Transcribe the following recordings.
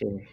Okay.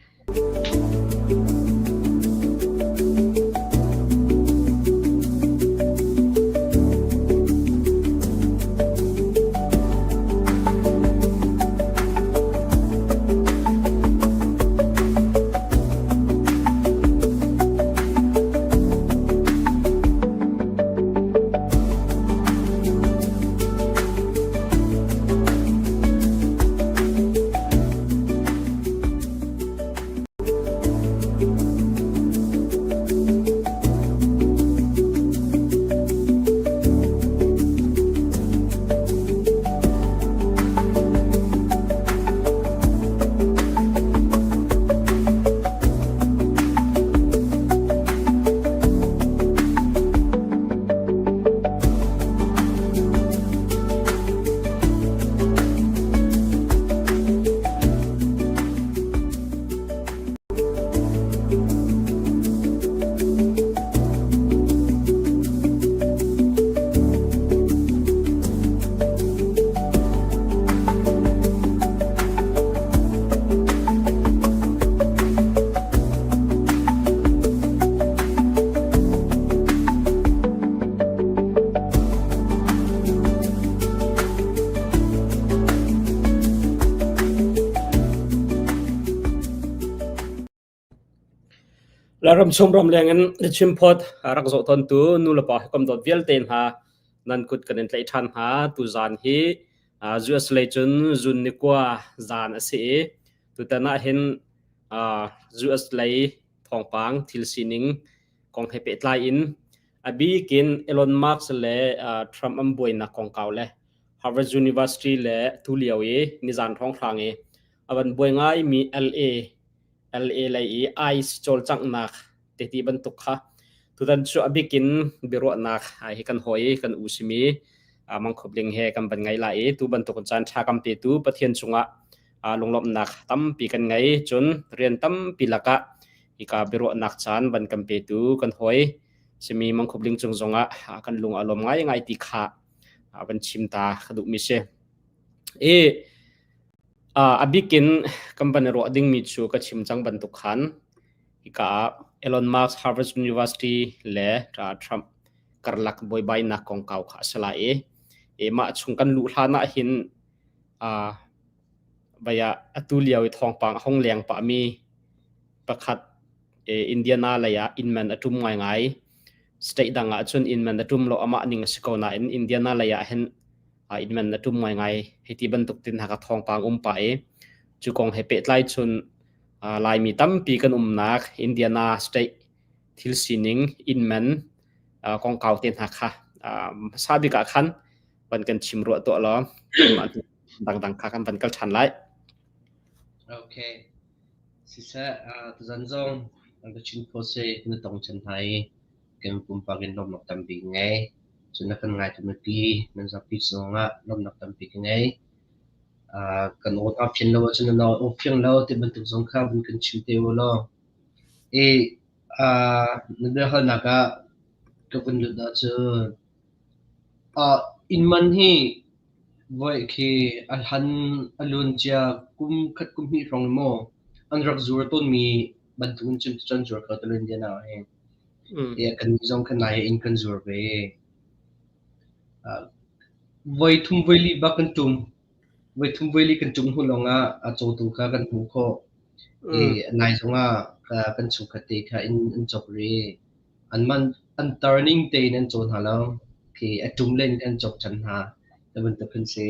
Lairam chung ramleng in na chimphawt rak zoh tawntu nulepa hawikom dawt vialte hna nan kut kan in tlaih ṭhan hna. Tuzaan hi US lei cun zun ni kua zaan a si i tutan ah hin US lei thawngpang thil sining kong he pehtlai in a bik in Elon Musk le Trump an buainak kongkau le Harvard University le tulio i nizan hrawnghrang i a van buai ngaimi LA LA lei i ICE cawlcanghnak te ti bantuk kha tutan cu a bik in biaruahnak hi kan hawi kan u simi Mang Khup Ling he kan van ngei lai i tu bantuk caan ṭha kam petu Pathian cungah lunglawmhnak tampi kan ngei cun rian tampi lakah hika biaruahnak caan van kan petu kan hawi simi Mang Khup Ling cung zongah kan lung a lawm ngaingai ti kha van chim ta ka duhmi si. I A bik in kan van i ruah dingmi cu ka chim cang bantuk khan hika ah Elon Musk Harvard University le Trump karlak buaibainak kongkau kha a si lai i mah chung kan luh hlan ah hin vai ah atu lio i thawngpang a hung leng pahmi pakhat Indiana lei ah inn man a ṭum ngaingai. State dang ah cun inn man a ṭum lo amah ning a si ko nain Indiana lei ah hin inn man a ṭum ngaingai. Hiti bantuk tin haka thawngpang um pah i cu kong he pehtlai cun Laimi tampi kan umnak Indiana state thil sining inn man kongkau te hna kha hmasa bik ah khan van kan chim ruah tuah law dangdang kha kan van kal ṭhan lai. Okay. Siseh, tuzan zong ka Chin Post hi na tong chan hna i kan pumpak in lawmhnak tampi ka ngei. Cun na kan ngaitu mipi nan zapi zongah lawmhnak tampi ka ngei. Kan aw aa fian lo ahcun na aw fiang lo ti bantuk zong kha vun kan chim te u law. I na biahalnak ah ka vun lut ahcun inn man hi Voi khi a hlan a luancia kum khat kum hnih hrawng maw an rak zuar tawnmi bantukin cun an zuar kho ti lo Indiana ah hin. Kannih zong khan nai in kan zuar ve. Voi thum voi li bak kan ṭum. Voi thum voi li kan ṭum hnu lawngah a cawtu kha kan hmuh khawh. I nai zongah kan chungkhat te kha inn an cawk rih. An man an tar ning tein an caw hna lo. Khi a ṭum len in an cawk ṭhan hna. Ti bantuk an si.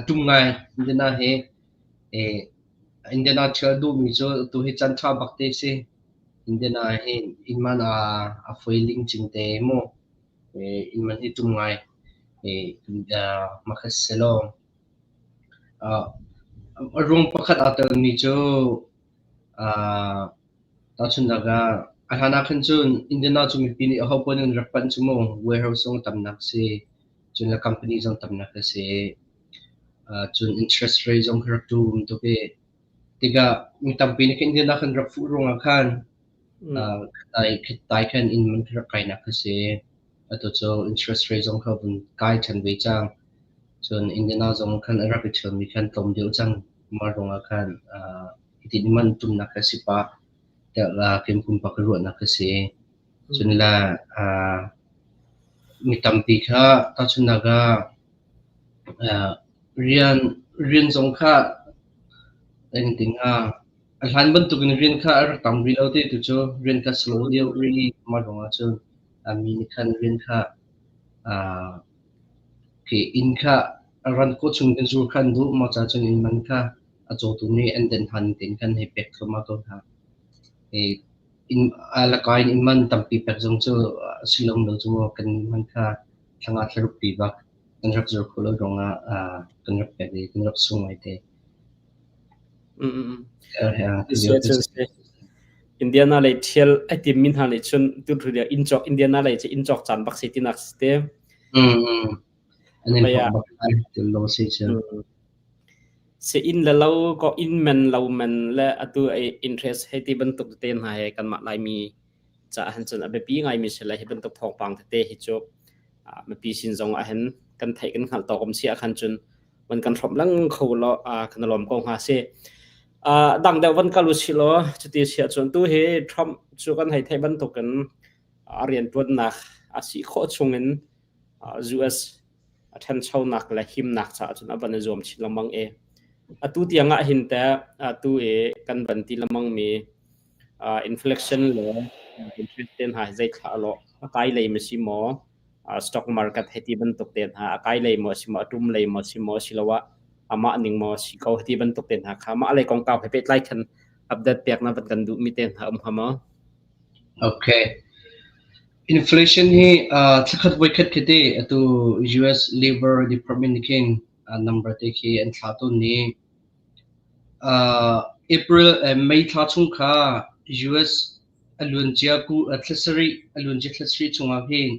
Ṭum ngai Indiana hi Indiana ṭhial duhmi cu tu hi caan ṭha bak te si. Indiana hi inn man a foi lingcing te mu. Inn man hi ṭum ngai. Makhat selaw. A ruang pakhat aa telmi cu Tahchunhnak ah, a hlan ah khan cun Indiana cu mipi nih ahopaoh nih an rak panh cu mu. Warehouse zong tamnak a si, cun le company zong tamnak a si. Cun interest rate zong kha rak ṭum tuk i tikah mi tampi nih khan Indiana khan rak fuh ruangah khan tai khan inn man kha rak kainak a si. Atu cu interest rate zong kha vun kai ṭhan ve cang. Cun Indiana zong khan a rak i ṭhialmi khan tlawm deuh cang. Mah ruangah khan. Hitin man tumnak kha si pah tiah kem pumpak ruahnak kha si. Cun le mi tampi kha tahchunhnak ah rian rian zong kha engtin hnga a hlan bantukin rian kha a rak tam rih lo te tu cu rian kha slow deuh rih i mah ruangah cun mi nih khan rian kha khi inn kha a ran khawh chung in zur kha an duh. Mah caah cun inn man kha a cawtu nih an den han tein khan hei pek thluahmah ko hna. I inn a laka in inn man tampi pek zong cu a si lem lo cu mu. Kan man kha thla nga thla ruk pi bak kan rak zur khawh lo ruangah kan rak pek i kan rak sung ngai te. Indiana lei thial ai tim mi hna nih cun tu inn cawk Indiana lei cu inn cawk caan bak si tinak si te. An in thawk bak lai til lo si cu. Si inn le lo ko inn men lo men le atu ai interest hei ti bantuk te hna he kanmah Laimi caah han cun a biapi ngaimi si le hi bantuk thawngpang tete hi cu mipi sin zong ah hin kan theih kan hngalh tawk um si ah khan cun van kan hrawmh lengmang kho law kan lawm ko hnga si. Dang deuh van kal usih law cuti si ahcun tu hi Trump cu kan hei theih bantukin a rianṭuannak a si khawh chungin US a ṭhanchonak le himnak caah cun a van i zuam chin lengmang i atu tiang ah hin teh atu i kan van ti lengmang mi inflation le interest te hna hi zeithla a lawh a kai lei ma si maw stock market hei ti bantuk te hna a kai lei maw si maw a ṭum lei maw si maw asiloah amah ning maw si ko ti bantuk te hna kha mah lei kongkau he pehtlai khan update pek na van kan duh mi te hna um hnga maw? Okay. Inflation hi thlakhat voikhat khi te atu US Labor Department nih khin number te khi an thlah tawn ni. April May thla chung kha US a luancia ku thla sarih a luancia thla sarih chungah hin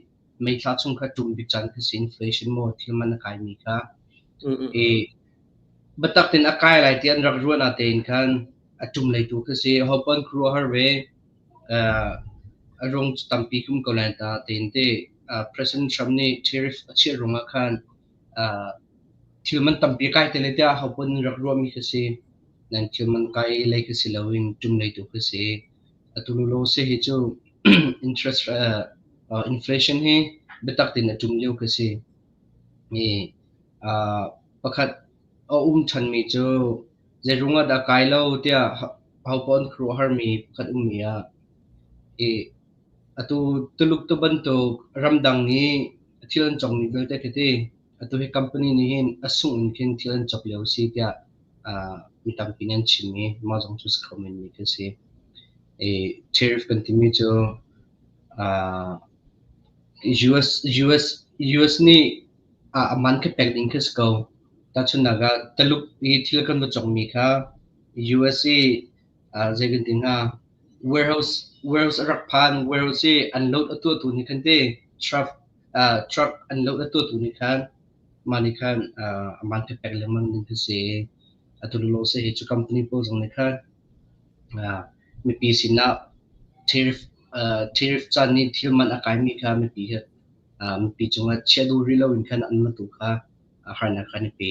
May thla chung kha ṭum bik caan khi si inflation maw thil man a kaimi kha. I biatak tein a kai lai ti an rak ruah na tein khan a ṭum lei tu khi si. Hope an khuaruahhar ve. A ruang cu tampi kum ko lai ta tein te President Trump nih tariff a chiah ruangah khan thil man tampi kai te lai tiah hope an rak ruahmi khi si. Nan thil man kai lei khi si loin ṭum lei tu khi si. Atu lulawng si hi cu interest inflation hi biatak tein a ṭum lio khi si. I pakhat a um ṭhanmi cu zeiruang ah dah kai lo tiah hopaoh an khuaruahharmi pakhat ummi ah i atu Tuluk tu bantuk ramdang i thil an cawkmi vialte khi ti atu hi company nih hin a sungh in khin thil an cawk lio a si tiah mi tampi nih an chim i mah zong cu si kho menmi khi a si. I tariff kan timi cu US US US nih a man khi pek ding khi si ko. Tahchunhnak ah Taluk i thil kan va cawkmi kha US i zei kan ti hnga warehouse warehouse a rak phan warehouse i unload a tuahtu nih khan ti truck truck unload a tuahtu nih khan mah nih khan a man khi pek lengmang ding khi si. Atu lawlaw si hi cu company pawl zong nih khan mipi sinah tariff tariff caan nih thil man a kaimi kha mipi hi mipi cungah chiah duh rih loin khan an matu kha harnak kha an i pe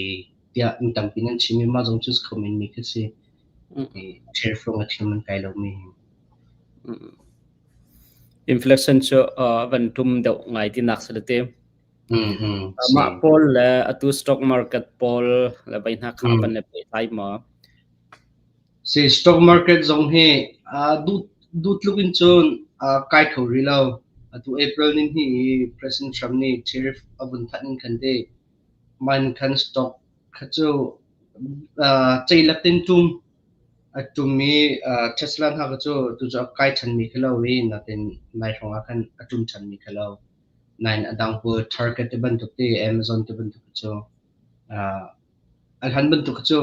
tiah mi tampi nan chim i mah zong cu kho menmi khi si. Tariff ruangah thil man kai lomi hi. Inflation cu van tum deuh ngai tinak si le te. Mah pawl le atu stock market pawl le bei hna kha van le pehtlai maw? Si stock market zong hi duh duh tluk in cun kai kho rih lo. Atu April ni hnih i President Trump nih tariff a vun thanh in khan te man khan stock kha cu ceilak tin tum a tum i Tesla hna kha cu tu cu a kai ṭhanmi khi lo i natin nai hrawng ah khan a ṭum ṭhanmi khi lo. Nain a dang pawl Target te bantuk te Amazon te bantuk khi cu a hlan bantuk khi cu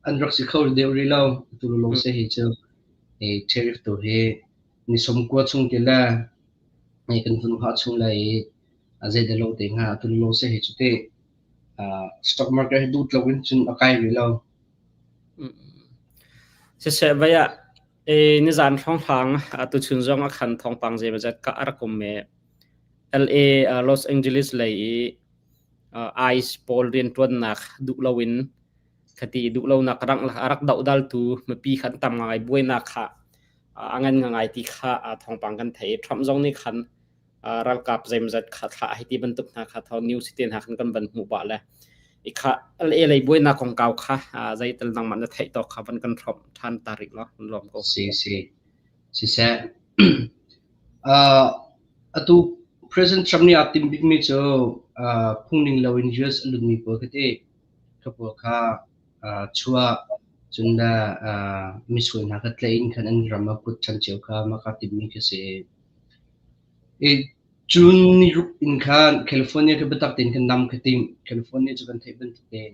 an rak si kho deuh rih lo. Atu lawng si hi cu tariff tu hi ni 90 chung ti le kan vun hngah chung lai i a zei dah lo te hnga. Atu lawng si hi cu teh stock market hi duh tluk in cun a kai rih lo. Siseh vai ah nizan hrawnghrang tuchun zong a khan thawngpang zeimawzat ka a rak um i LA Los Angeles lei i ICE pawl rianṭuannak duh loin Khati duhlonak a rak dohdaltu mipi kha an tam ngai, buainak kha a ngan ngai ti kha thawngpang kan theih. Trump zong nih khan ralkap zeimawzat kha thlah hei ti bantuk hna kha thawng news te hna khan kan van hmuh pah le i kha LA lei buainak kongkau kha zeital nangmah na theih tawk kha van kan hrawmh ṭhan ta rih law kan lawm ko. Si si. Siseh. Atu President Trump nih aa timh bikmi cu phungning loin US a lutmi pawl kha ti kha pawl kha chuah cun le misual hna kha tlaih in khan an ram ah put ṭhan cio kha mah kaa timhmi khi si. I June ni ruk in khan California khi biatak tein khan nam ka timh. California cu kan theih bantuk tein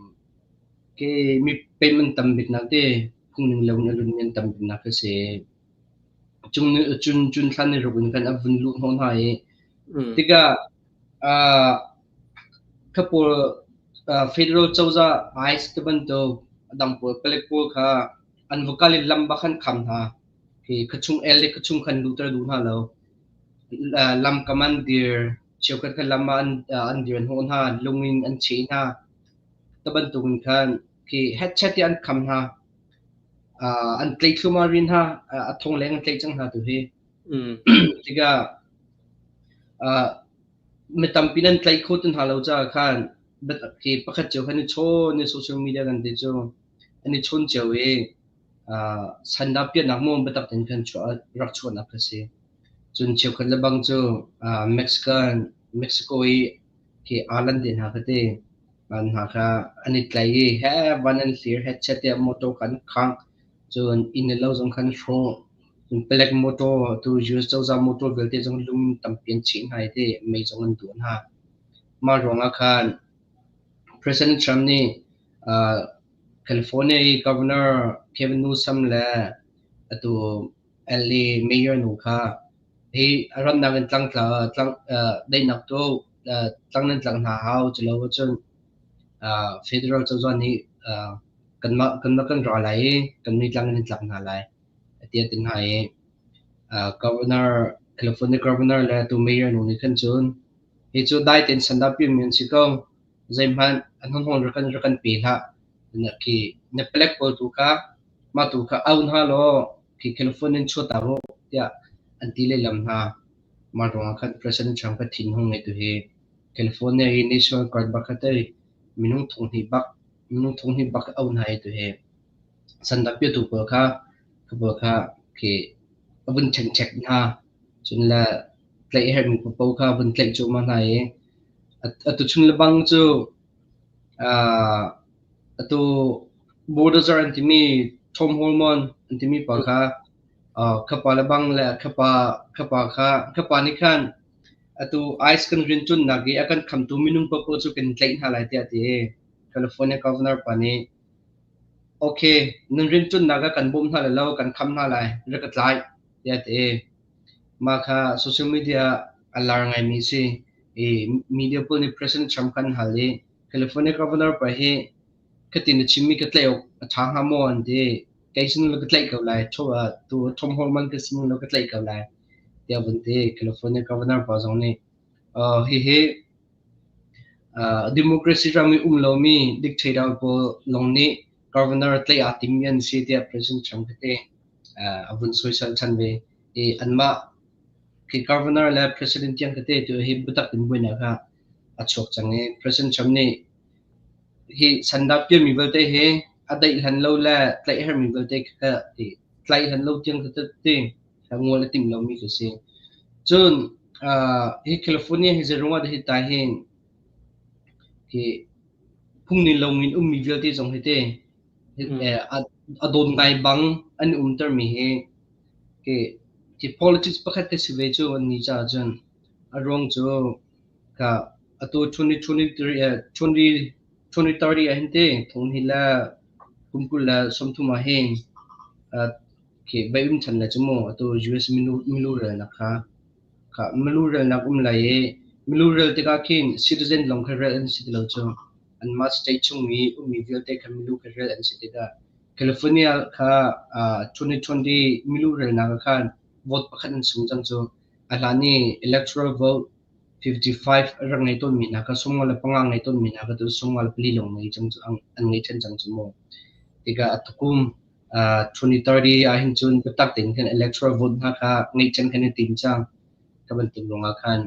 ke mi pem an tam biknak te phungning loin a lutmi an tam biknak khi si. Cun cun cun thla ni ruk in khan a vun luh hnawh hna i tikah kha pawl federal cozah ICE te bantuk a dang pawl palek pawl kha an va kal i lam bak khan kham hna. Khi khuachung el le khuachung khan luhter duh hna lo. Lam kam an dir, cheukhat kha lam ah an dir hnawh hna, lung in an cheh hna. Te bantuk in khan khi hetchet i an kham hna. An tlaih thluahmah rih hna. A thong leng an tlaih cang hna tu hi. Tikah mi tampi nan tlaih kho ti hna lo caah khan khi pakhat cio khan i chawn i social media kan ti cu an i chawn cio i sandah piahnak maw biatak tein khan chuah rak chuahnak kha si. Cun cheukhat le bang cu Mexican Mexico i khi Ireland te hna kha ti hna kha an i tlai i he van an hlir hetchet tiah motor kha an khangh. Cun inn le lo zong khan hrawh. Cun palek motor tu US cozah motor vialte zong lung in tampi an chih hna i ti mei zong an duah hna. Mah ruangah khan President Trump nih California i Governor Gavin Newsom le atu LA Mayor nu kha hi a rannak in tlangtla tlang daihnak tu tlang nan tlang hna hau culo ahcun federal cozah nih kanmah kanmah kan ra lai i kan mi tlang in tlak hna lai ati a ti hna i governor California governor le atu mayor nu nih khan cun hi cu dai tein sandah piami an si ko zeihmanh an hnawn rak kan rak kan pe hlah khi na palek pawl tu kha mah tu kha au hna law khi California in chuah ta rawh tiah an ti lehlam hna. Mah ruangah khan President Trump kha thinhung ngei tu hi California i National Guard bak kha tei minung thonghnih bak minung thonghnih bak au hna hi tu hi sandah piatu pawl kha kha pawl kha khi a vun ṭhenṭhek hna. Cun le tlaih herhmi paoh kha vun tlaih cuahmah hna i atu chung le bang cu atu bulldozer an timi Tom Holman an timi pa kha kha pa le bang le kha pa kha pa kha kha pa nih khan atu ICE kan rianṭuannak i a kan khamtu minung paohpaoh cu kan tlaih hna lai tiah a ti i California governor pa nih okay nan rianṭuannak ah kan bawmh hna lai lo kan kham hna lai rak ka tlai tiah a ti. Mah kha social media a lar ngaimi si i media pawl nih President Trump kha an hal i California governor pa hi khati na chimmi ka tlaih awk a ṭha hnga maw an ti. Kei sin ka tlaih ko lai. Tu Tom Homan ka sin ka tlaih ko lai tiah vun ti. California governor pa zong nih hihi democracy ram i um lomi dictator pawl lawng nih governor tlaih aa timmi an si tiah President Trump ka ti. A vun soisel ṭhan ve. I anmah khi governor le president tiang tete tu hi biatak in buainak ah a chuak cang i President Trump nih hi sandah piami vialte hi a daih hlan lo le tlaih hermi vialte kha ti tlaih hlan lo tiang tete ngol a timh lomi cu si. Cun hi California hi zeirung ah dah hi tai hin hi phungning lo in ummi vialte zong hi te a dawn ngai bang an i umtermi hi khi politics pakhat te si ve cu an ni caah cun a ruang cu ka atu 2030 ah hin te thong hi le kum 2030 ah hin khi vai um than le cu mu atu US milu relnak kha kha milu relnak um lai i milu rel tikah khin citizen lawng kha rel an si ti lo cu anmah state chung i ummi vialte kha milu kha rel an si tikah California kha 2020 milu relnak ah khan vote pakhat an sung cang cu. A hlan i electoral vote 55 a rak ngei tawnmi hna kha 55 ngei tawnmi hna kha tu 54 lawng ngei cang an ngei ṭhan cang cu mu. Tikah a tukum 2030 ah hin cun biatak tein khan electoral vote hna kha ngeih ṭhan khan i tim cang. Ka bantuk ruangah khan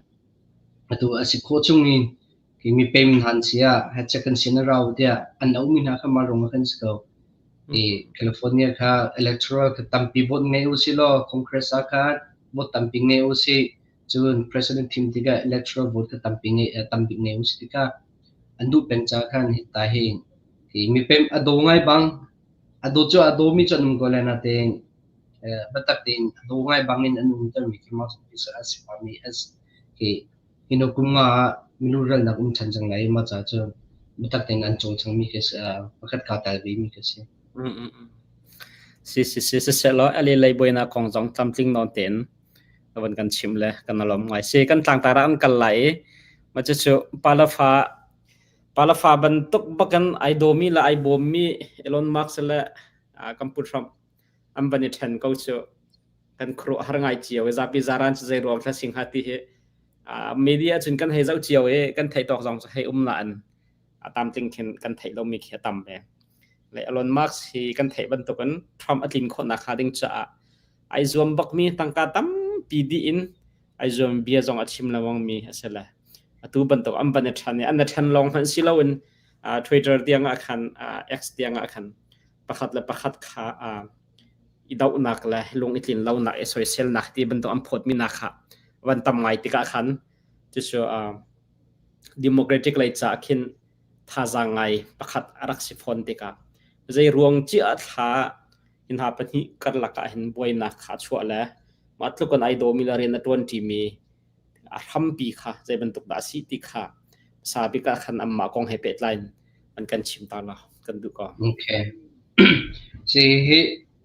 atu a si khawh chung in khi mipem hna an si ah hecek kan sin a rau tiah an auhmi hna kha mah ruangah khan si ko. I California kha electoral kha tampi vote ngei u si law Congress ah khan vote tampi ngei u si cun president thim tikah electoral vote kha tampi ngei tambik ngei u si tikah an duh peng ca khan hi ta hi hi mipem a daw ngai bang a daw cu a dawmi cu an um ko lai natein biatak tein a daw ngai bang in an umtermi khi mah a si pahmi as hi hino kum nga ah milu ralnak um ṭhan cang lai mah ca cu biatak tein an cawlcangmi khi pakhat kaa tel ve mi khi si. Si si si si selaw ali lei buainak kong zong tlamtling nawn tein van kan chim le kan lawm ngai. Si kan tlangtar ah an kal lai i ma cu cu palafa palafa bantuk bakan ai dawmi le ai bawmmi Elon Musk le kan Pu Trump an van i ṭhen ko cu kan khuaruah har ngai cio i zapi zaran cu zei ruang thla sing ha ti hi media cun kan hei zoh cio i kan theih tawk zong cu hei um nain a tamtling khin kan theih lomi khi a tam ve. Le Elon Musk hi kan theih bantukin Trump a tlin khawhnak hnga ding caah ai zuam bakmi tangka tampi dih in ai zuam bia zong a chim lengmang mi a si le atu bantuk an van i ṭhan i an i ṭhen lawng hmanh si loin Twitter tiang ah khan X tiang ah khan pakhat le pakhat kha i dohnak le lung i tlin lonak i soiselnak ti bantuk an phawtmi nak kha van tam ngai tikah khan cucu democratic lei caah khin thazaang ngai pakhat a rak si fawn tikah zei ruang cia thla hi hna pahnih karlak ah hin buainak kha chuah le mah tluk an ai dawmi le rian a ṭuan ṭimi a hrampi kha zei bantuk dah a si ti kha hmasa bik ah khan anmah kong he pehtlai in an kan chim ta la kan duh ko. Okay. Si hi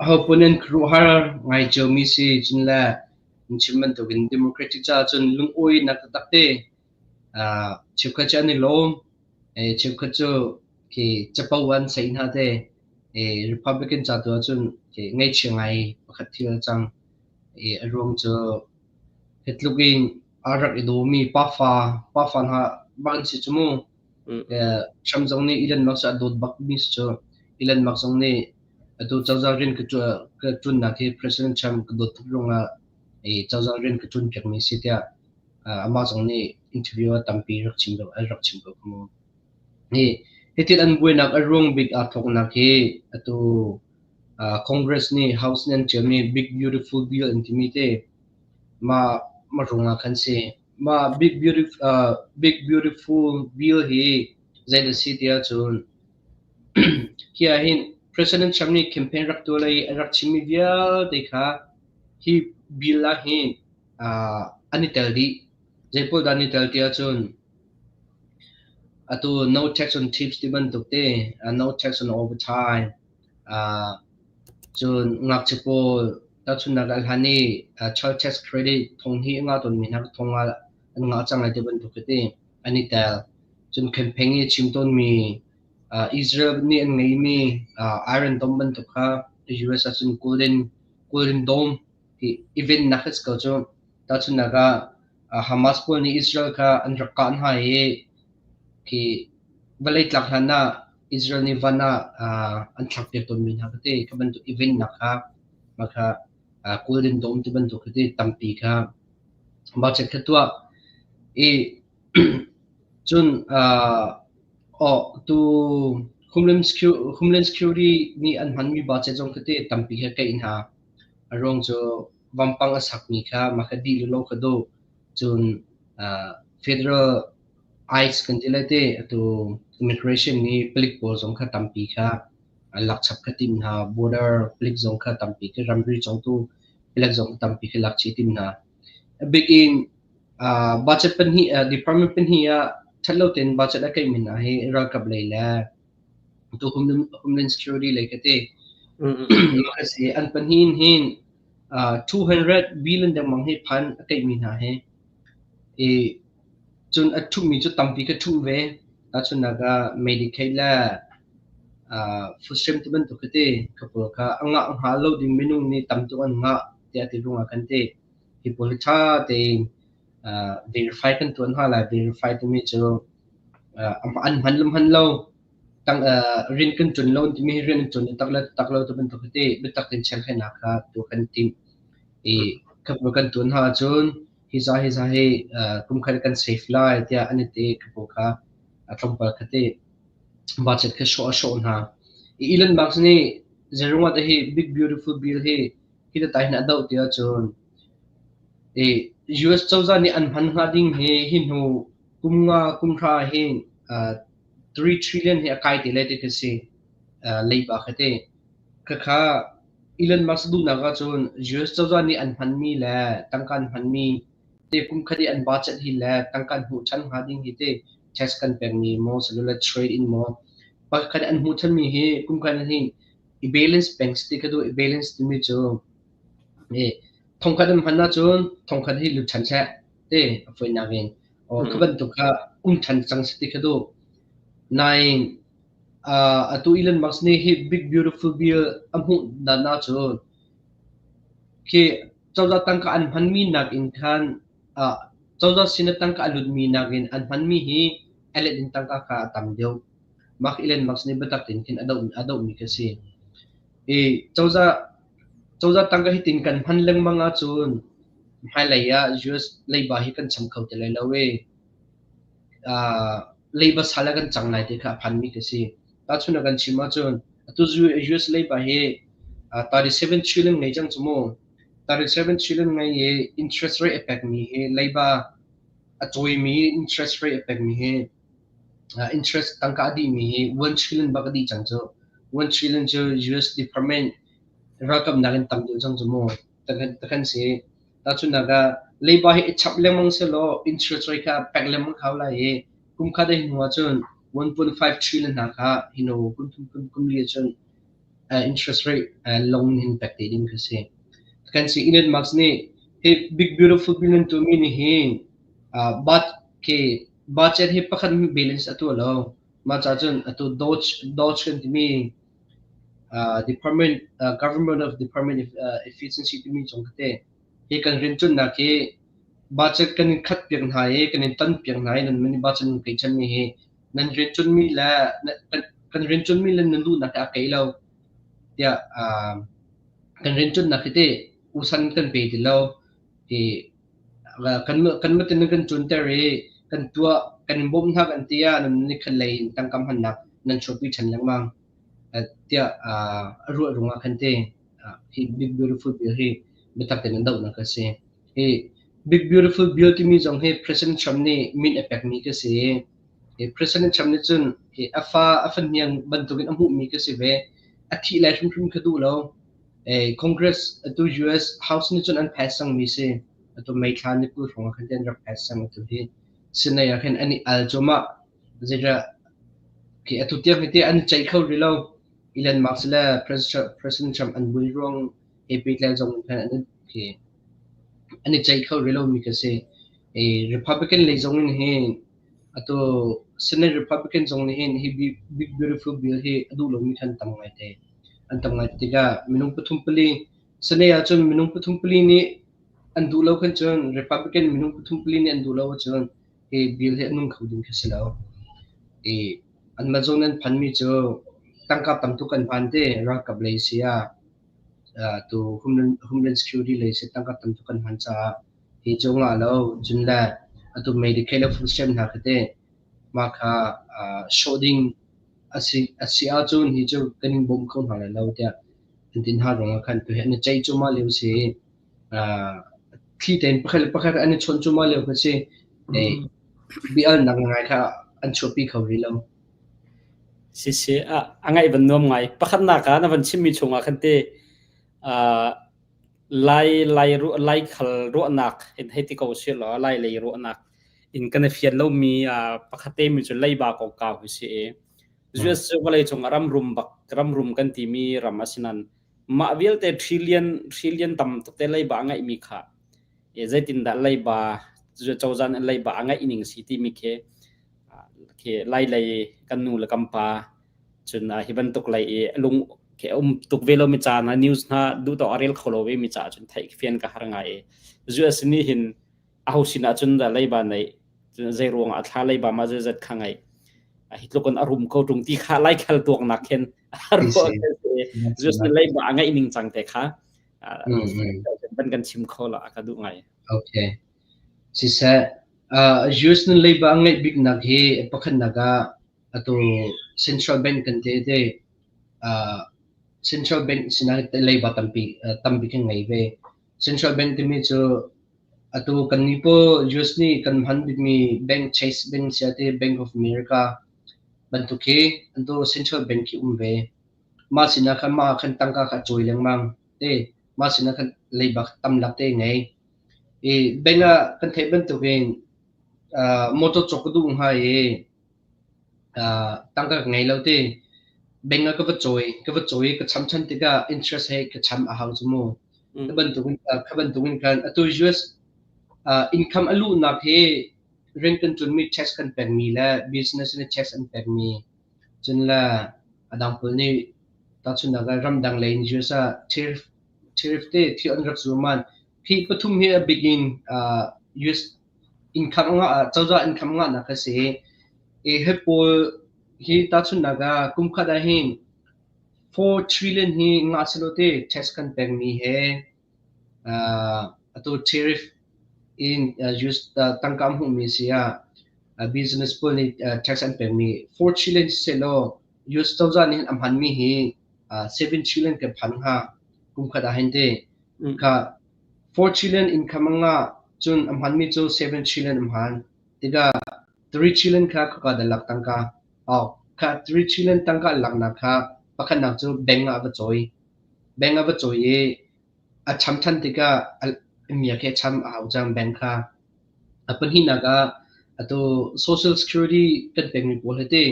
ho in khuaruahhar ngai ciomi si cun le in chim bantukin Democratic caah cun lungawinak taktak te cheukhat cu an i lawm cheukhat cu khi capo an sei hna te Republican ca tu ahcun khi ngaihchia ngai pakhat thil a cang i a ruang cu Hi tluk in a rak i dawmi pafa pafa hna bak an si cu mu. Trump zong nih Elon Musk a dawt bakmi si cu. Elon Musk zong nih atu cozah rian ka ka ṭuannak hi President Trump ka dawt tuk ruangah i cozah rian ka ṭuan piakmi si tiah amah zong nih interview ah tampi rak chim ko rak chim ko mu. Hi hitin an buainak a ruang bik aa thawknak hi atu Congress nih House nih an ṭialmi Big Beautiful Bill an timi te mah mah ruangah khan si. Mah Big Beautiful, Big Beautiful Bill hi zei dah si ti ahcun hi ah hin President Trump nih campaign rak tuah le a rak chimmi vialte kha hi bill ah hin an i tel dih. Zei pawl dah an i tel ti ahcun atu no tax on tips ti bantuk te, no tax on overtime, cun ngakchia pawl tahchunhnak ah hlan i child tax credit thong hi a ngah tawnmi hna thong ah an ngah cang lai ti bantuk tete an i tel. Cun campaign i a chim tawnmi Israel nih an ngeihmi Iron Dome bantuk kha US ahcun Golden Golden Dome ti event nak si ko cu. Tahchunhnak ah Hamas pawl nih Israel kha an rak kah hna i khi vawlei tlak hlan ah Israel nih van ah an thlakpiak tawnmi hna kha ti kha bantuk i vennak kha mah kha Golden Dome ti bantuk kha ti tampi kha budget kha tuah i cun oh tu Homeland Security, Homeland Security nih an hmanmi budget zong kha ti tampi kha keih hna. A ruang cu vampang a sakmi kha mah kha dih lo kha duh. Cun federal ICE kan ti lai te atu immigration nih palik pawl zong kha tampi kha lakchap kha tim hna. Border palik zong kha tampi khi ramri congtu palik zong kha tampi khi lakchih tim hna. A bik in budget pahnih department pahnih ah ṭhat lo tein budget a keihmi hna hi ralkap lei le tu Homeland Security lei ka ti. Mah a si. An pahnih in hin 200 billion dengmang hi phan a keihmi hna hi. I cun a ṭhummi cu tampi ka ṭhumh ve. Tahchunhnak ah Medicaid le food stamp ti bantuk khi ti ka pawl kha a ngah hnga lo ding minung nih tam tuk an ngah tiah ti ruangah khan ti hi pawl hi ṭha tein Verify kan tuan hna lai. Verify timi cu an hman le hman lo tang rian kan ṭuan lo timi hi rian an ṭuan tak le tak lo ti bantuk hi teh biatak tein checkhlainak kha tuah kan timh. I kan tuan hna ahcun hi za hi za hi kum khat kan save lai tiah an i ti ka paw kha a tlawmpal kha ti budget kha sawh a sawh hna. I Elon Musk nih zeiruangah dah hi Big Beautiful Bill hi hi ta hin a doh ti ahcun i US cozah nih an hman hnga ding hi hi hnu kum nga kum hra hin 3 trillion hi a kai te lai ti khi si leiba kha ti. Khakha Elon Musk duhnak ahcun US cozah nih an hmanmi le tangka an hmanmi te kum khat i an budget hi le tangka an hmuh ṭhan hnga ding hi te tax kan pekmi maw cellular trade in maw pakhat an hmuh ṭhanmi hi kum khat hin i balance peng si ti kha duh i balance timi cu thongkhat an hman ahcun thongkhat hi lut ṭhan seh ti a fawinak in aw kha bantuk kha um ṭhan cang si ti kha duh nain atu Elon Musk nih hi big beautiful bill a hmuh dan ahcun khi cozah tangka an hmanmi nakin khan cozah sin ah tangka a lutmi nakin an hmanmi hi a let in tangka kha a tam deuh. Mah Elon Musk nih biatak tein khin a dohmi khi a si. I cozah cozah tangka hitin kan hman lengmang ahcun hmailei ah US leiba hi kan cham kho ti lai lo i leiba sal ah kan cang lai ti kha a phanmi khi a si. Tahchun ah kan chim ahcun atu US leiba hi 37 trillion ngei cang cu mu. 37 trillion ngei i interest rate a pekmi hi leiba a cawimi interest rate a pekmi hi interest tangka a dihmi hi 1 trillion bak a dih cang cu. 1 trillion cu US Department ralkap nakin tam deuh cang cu mu. Takhan si. Tahchunhnak ah leiba hi i chap lengmang sehlaw interest rate kha pek lengmang hau lai i kum khat a hnu ahcun 1.5 trillion hna kha hino kum thum kum kum li ahcun interest rate long in pek te ding kha si. Kan si Elon Musk nih hi big beautiful bill nan tuahmi nih hin but ke budget hi pakhat balance a tuah lo. Mah ca cun atu Doge Doge kan timi department government of department efficiency timi zong kha hi kan rianṭuannak hi budget kan in khat piak hna i kan in tan piak hna i nan mani budget nan pei chanmi hi nan rianṭuanmi le kan rianṭuanmi le nan duhnak hi a kei lo tiah kan rianṭuannak hi teh usan kan pe ti lo i kan kan matin nan kan ṭuanter i kan tuah kan in bawmh hna kan ti ah nan ni khat lei in tangka hmannak nan chuahpi ṭhan lengmang tiah a ruah ruangah khan te hi Big Beautiful Bill hi biatak tein an dohnak a si. Hi Big Beautiful Bill timi zong hi President Trump nih min a pekmi ka si. Hi President Trump nih cun hi a fa a fahniang bantukin a hmuhmi ka si ve. A thih lai hrimhrim ka duh lo. Congress atu US House nih cun an pass cangmi si. Atu May thla ni 20 hrawng ah khan an rak pass cang atu hi. Sinai ah khin an i al cuahmah. Zeidah khi atu tiang hi an i ceih kho rih lo. Elon Musk le President Trump an vui ruang he pehtlai zong in khan an khi an i ceih kho rih lomi khi si. I Republican lei zong in hin atu Senate Republican zong nih hin hi Big Beautiful Bill hi a duh lomi khan tam ngaite. An tam ngai tikah minung pathum pali Senate ahcun minung pathum pali nih an duh lo khan cun Republican minung pathum pali nih an duh lo ahcun hi bill hi a nung kho ding khi si lo. I anmah zawn an phanmi cu tangka tam tuk an hman te ralkap lei si ah tu Homeland Security lei si tangka tam tuk an hman caah hi cu ngah lo cun le atu Medicaid le food stamp hna khi te mah kha sawh ding a si a si ahcun hi cu kan in bawm kho hna lai lo tiah an ti hna ruangah khan tu hi an i ceih cuahmah lio si. Thli tein pakhat le pakhat an i chawnh cuahmah lio kha si. Bia-alnak ngai kha an chuahpi kho rih lo. Sisi, a ngaih van nuam ngai. Pakhatnak ah na van chimmi chungah khan te Lai lai lai khal ruahnak in hei ti ko si law lai lei ruahnak in kan i fian lomi pakhat te mi cu leiba kongkau hi si i US cu vawlei cung ah ram rum bak ram rum kan timi ram a si nan mah vialte trillion trillion tam tuk te leiba a ngeihmi kha zeitindah leiba cozah nih leiba a ngeih ning si timi khi khi lai lei kan nu le kan pa cun hi bantuk lei i lung khi um tuk ve lomi ca hna news hna duh tawk a rel kho lo ve mi caah cun theih fian ka har ngai i US nih hin. Aho sinah cun dah leiba neih, zei ruangah a thla leiba ma zeizat kha ngeih. Hi tluk in a rum ko ṭung ti kha laikhal tuaknak khin just leiba a ngeih ning cang te kha ban kan chim kho la ka duh ngai. Okay. Siseh, US nan leiba a ngeih biknak hi pakhatnak ah atu Central Bank kan te te Central Bank sinah leiba tampi tampi kan ngei ve. Central Bank timi cu atu kannih pawl US nih kan hman bikmi bank Chase Bank sia te Bank of America bantuk hi antu Central Bank khi um ve. Mah sinah khan mah ah khan tangka kha a cawi lengmang te. Mah sinah khan leiba tam lak te ngei. I bank ah kan theih bantukin motor cawk ka duh hnga i tangka ka ngei lo ti. Bank ah ka va cawi, ka va cawi i ka cham ṭhan tikah interest he ka cham a hau cu mu. Kha bantukin kha bantukin khan atu US income a luhnak hi rian kan ṭuanmi tax kan pekmi le business nih tax an pekmi cun le a dang pawl nih tahchunhnak ah ramdang lei in US ah tariff tariff te thil an rak zuam man hi pathum hi a bik in US income ngah cozah income ngahnak a si i hi pawl hi tahchunhnak ah kum khat ah hin 4 trillion hi ngah selaw te tax kan pekmi he atu tariff in US tangka hmuhmi si ah business pawl nih tax an pekmi 4 trillion selaw US cozah nih a hmanmi hi 7 trillion kan phan hnga kum khat ah hin te kha 4 trillion income a ngah cun a hmanmi cu 7 trillion a hman. Tikah 3 trillion kha khaka dah lak tangka? Aw, kha 3 trillion tangka an laknak kha pakhatnak cu bank ah a va cawi. Bank ah va cawi i a cham ṭhan tikah a miak he cham a hau cang bank kha. A pahnihnak ah atu social security kan pekmi pawl hi ti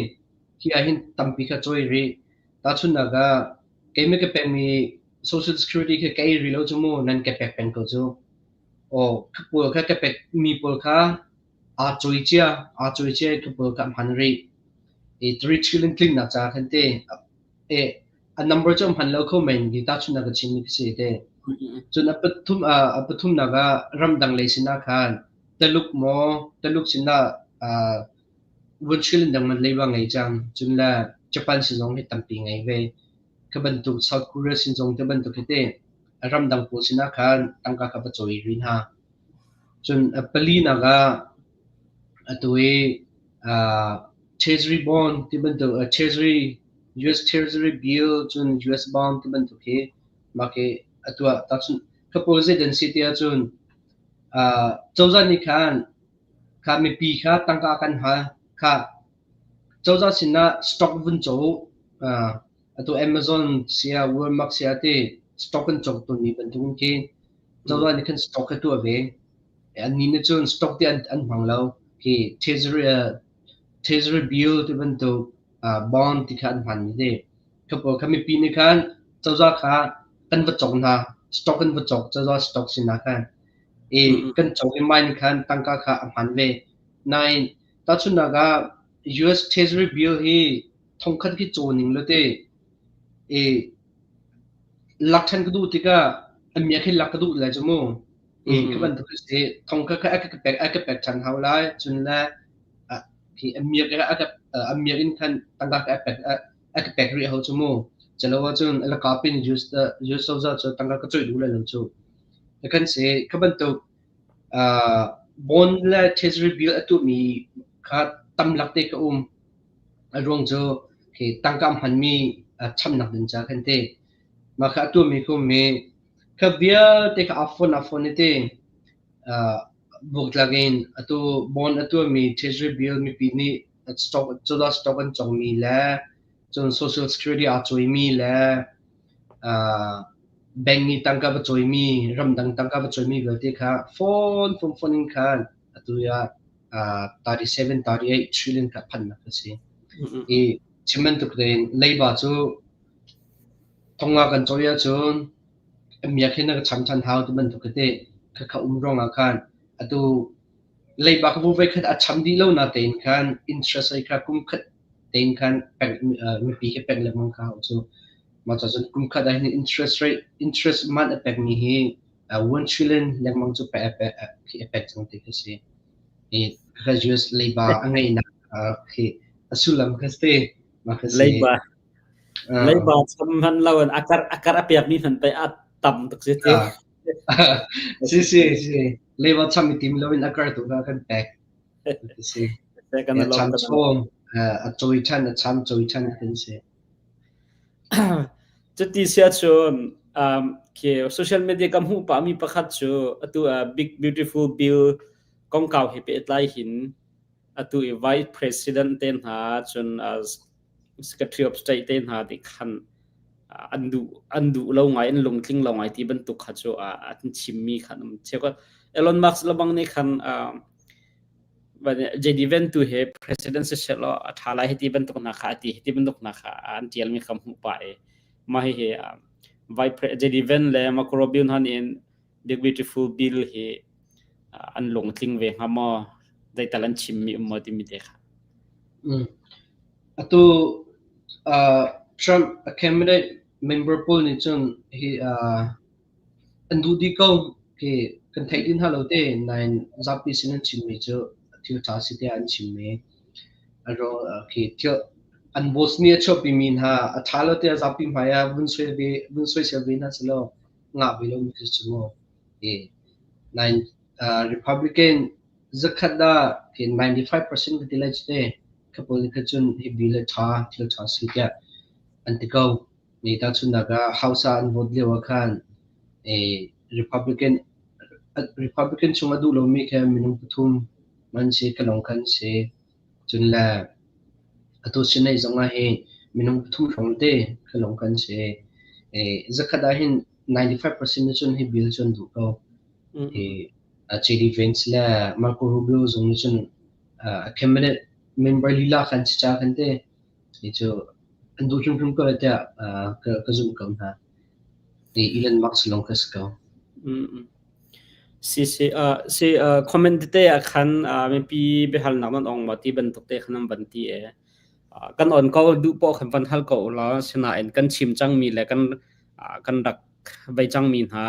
hi ah hin tampi kha cawi rih. Tahchunhnak ah keimah ka pekmi social security khi ka ei rih lo cu mu nan ka pek peng ko cu. Aw, kha pawl kha ka pekmi pawl kha aa cawi cia, aa cawi cia i kha pawl kha a hman rih. I 3 trillion tlinnak caah khan te e a number cu a hman lo kho men ti tahchunhnak ka chimmi ka si te. Cun a pathumnak ah ramdang lei sinah khan Taluk maw Taluk sinah 1 trillion dang man leiba ngei cang. Cun le Japan sin zong hi tampi ngei ve. Kha bantuk South Korea sin zong te bantuk hi te ramdang pawl sinah khan tangka kha va cawi rih hna. Cun a palinak ah atu i Treasury bond ti bantuk Treasury US Treasury bill cun US bond ti bantuk hi mah khi atu ah tahchunh kha pawl zei dan si ti ahcun cozah nih khan kha mipi kha tangka kan hal kha cozah sinah stock vun caw u. Atu Amazon sia Walmart sia ti stock kan cawk tawnmi bantuk in khi cozah nih khan stock kha tuah ve. Annih nih cun stock ti an hmang lo. Khi treasury bill ti bantuk bond ti kha an hman ti. Kha pawl kha mipi nih khan cozah kha kan va cawk hna. Stock kan va cawk cozah stock sinah khan. I kan cawk i mah nih khan tangka kha a hman ve. Nain tahchunhnak ah US Treasury bill hi thongkhat khi caw ning law te i lak ṭhan ka duh tikah a miak hi lak ka duh lai cu mu. I ka bantuk hi si thongkhat kha a ka pek ṭhan hau lai cun le khi a miak a miak in khan tangka ka pek a ka pek rih hau cu mu. Calo ahcun a laka pin US cozah cu tangka ka coih duh lai lo cu. Kan si ka bantuk bond le treasury bill a tuahmi kha tam lak te ka um. A ruang cu khi tangka hmanmi chamnak ding ca khan ti. Mah kha a tuahmi ka um i kha vialte kha aa fon i ti buaktlak in atu bond a tuahmi treasury bill mipi nih stock cozah stock an congmi le cun social security aa cawimi le bank nih tangka va cawimi ramdang tangka va cawimi vialte kha phone phone phone in khan atu ah 37 38 trillion kha phannak a si. I chim bantuk tein leiba cu thonga kan cawi ahcun miak hin na ka cham ṭhan hau ti bantuk tete kha kha um ruangah khan atu leiba kha voi khat a cham dih lo na tein khan interest rate kha kum khat tein khan pek mipi khi pek lengmang kha hau cu. Mah ca cun kum khat ah hin interest rate interest man a pekmi hi 1 trillion lengmang cu pe pe khi a pek cang ti khi si. I kha US leiba a ngeihnak khi a sullam kha si. Mah kha si. Leiba leiba cham hman lo in a kar a pek mi hman pe a tam tuk si ti. Si si si. Leiba cham i tim lo in a kar tu kha kan pek. Si. Cham chom a cawi ṭhan a cham cawi ṭhan kan si. Cuti sia cun khi social media ka hmuh pah mi pakhat cu atu Big Beautiful Bill kongkau he pehtlai hin atu i Vice President te hna cun Secretary of State te hna nih khan an duh lo ngai, an lungtling lo ngai ti bantuk kha cu an chimmi khan um. Cheukhat Elon Musk lebang nih khan JD Vance tu he president si seh law a ṭha lai hiti bantuk hna kha a ti, hiti bantuk hna kha an ṭialmi kha hmuh pah i mah hihi Vice JD Vance le Marco Rubio hna nih Big Beautiful Bill hi an lungtling ve hnga maw, zeital an chimmi um maw timi te kha. Atu Trump a cabinet member pawl nih cun hi an duh dih ko. Khi kan theih dih hna lo te, nain zapi sin an chimmi cu thil ṭha si tiah an chimmi. Khi thil an boss nih a chuahpimi hna a ṭha lo tiah zapi hmai ah vun soi ve vun soisel ve hna selaw ngah ve lomi khi cu mu. Hi nain Republican zakhat ah khi 95% ka ti lai cu te kha pawl nih kha cun hi bill a ṭha, thil ṭha si tiah an ti ko. Ni tahchunhnak ah House ah an vote lio ah khan Republican Republican chung a duh lomi kha minung pathum man si ka lawng khan si. Cun le atu Senate zong ah hin minung pathum hrawng te ka lawng kan si. Zakhat ah hin 95% nih cun hi bill cu an duh ko. JD Vance le Marco Rubio zong nih cun cabinet member lila khan si ca khan te hi cu an duh hrimhrim ko lai tiah ka zumh ko hna. Elon Musk lawng kha si ko. Si si si comment tete ah khan mipi biahalnak nan ong maw ti bantuk te khan an van ti e. Kan on ko, duh poh khan van hal ko ulaw, sinain kan chim cangmi le kan rak vei cangmi hna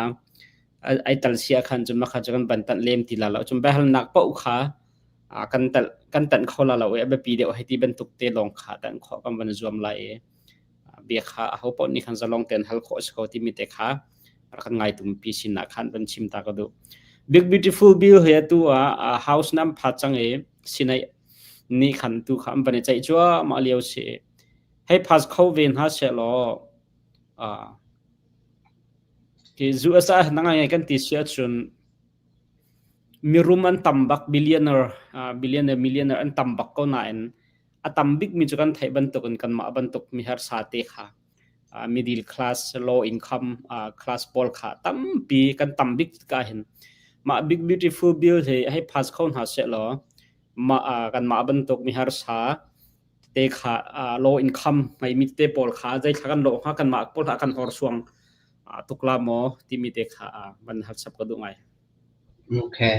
ai tal sia khan cun makha cu kan van tanh lem ti la lo. Cun biahalnak paoh kha kan tal kan tanh kho la lo i a biapi deuh hei ti bantuk te lawng kha tanh khawh kan van zuam lai i bia kha aho paoh nih khan zalong tein hal khawh a si ko timi te kha rak kan ngaitu mipi sinah khan van chim ta ka duh. Big Beautiful Bill he atu ah House nam pha cang i Senate nih khan tu kha an van i ceih cuahmah lio si. Hei pass kho ve hna seh law ki US ah na ngai kan ti si ahcun mirum an tam bak, billionaire, billionaire, millionaire an tam bak ko nain a tam bikmi cu kan theih bantukin kanmah bantuk mi harsa te kha, middle class, low income class pawl kha tampi kan tam bik ka hin mah Big Beautiful Bill hi hei pass kho hna seh law mah kanmah bantuk mi harsa te kha, low income ngeimi te pawl kha zeithla kan lawh hnga, kanmah pawl kha kan horsuang tuk la maw timi te kha van hal chap ka duh ngai. Okay.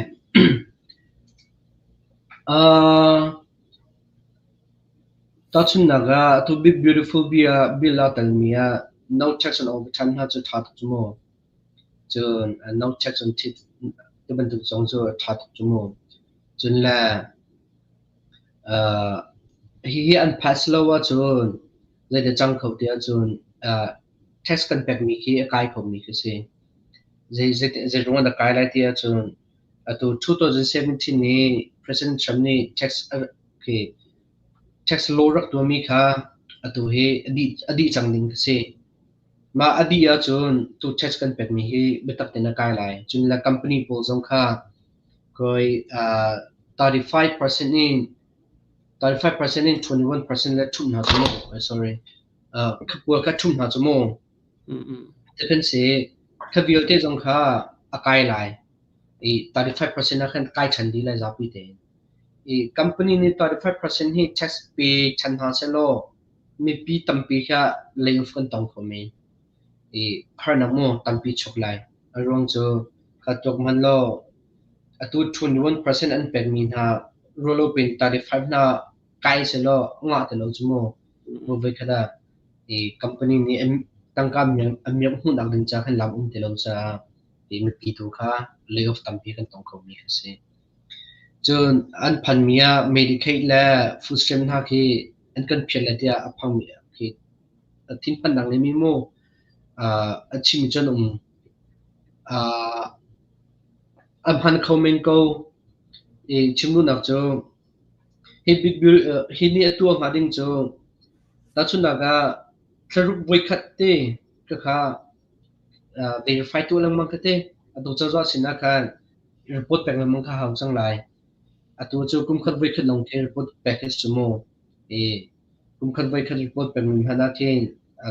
Tahchunhnak ah, atu Big Beautiful Bill aa telmi ah no tax on overtime hna cu ṭha tuk cu mu. Cun no tax on tips ti bantuk zong cu a ṭha tuk cu mu. Cun le hihi an pass lo ahcun zeidah cang kho ti ahcun tax kan pekmi khi a kai khomi khi si. Zei ruang ah dah kai lai ti ahcun atu 2017 i President Trump nih tax law rak tuahmi kha atu hi a dih cang ding a si. Mah a dih ahcun tu tax kan pekmi hi biatak tein a kai lai. Cun le company pawl zong kha koi 35% in 35% in 21% le ṭhumh hna cu mu. Sorry. Pawl kha ṭhumh hna cu mu. Ti si. Kha vialte zong kha a kai lai. I 35% ah khan kai ṭhan dih lai zapi tein. I company nih 35% hi tax pe ṭhan hna sehlaw mipi tampi kha layoff kan tong kho men. I harnak mu tampi chuk lai. A ruang cu kha tuak hmanh law atu 21% an pekmi hna rualo pin 35 hna kai sehlaw ngah ti lo cu mu. Voi khat ah i company nih tangka a miak hmuhnak ding ca khan lam um ti lo caah. I mipi tu kha layoff tampi kan tong khomi kha si. Cun an phanmi ah Medicaid le food stamp hna khi an kan phiat lai tiah a phangmi khi thinphannak ngeimi mu a chimmi cu an um. A hman kho men ko. I chim duhnak cu hi big hi nih a tuah hnga ding cu tahchunhnak ah thlaruk voikhat te khakha verify tuah lengmang kha te atu cozah sinah khan report pek lengmang kha hau cang lai. Atu cu kumkhat voikhat lawng khi report pek hi si mu. I kumkhat voikhat report pek mi hmanh ah khin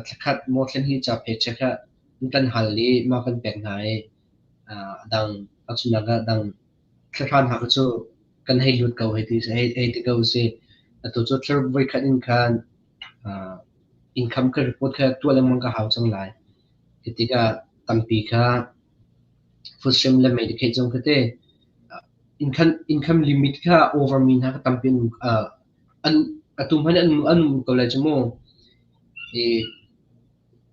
thlakhat maw thlenhnih ca paycheck kha an kan hal i mah kan pek hna i a dang tahchunhnak ah dang thlahra hna kha cu kan hei lut ko hei ti hei ti ko si. Atu cu thlaruk voikhat in khan income kha report kha tuah lengmang ka hau cang lai. Hi tikah tampi kha food stamp le Medicaid zong kha te income income limit kha over mi hna kha tampi an an atu hmanh an an um ko lai cu mu. I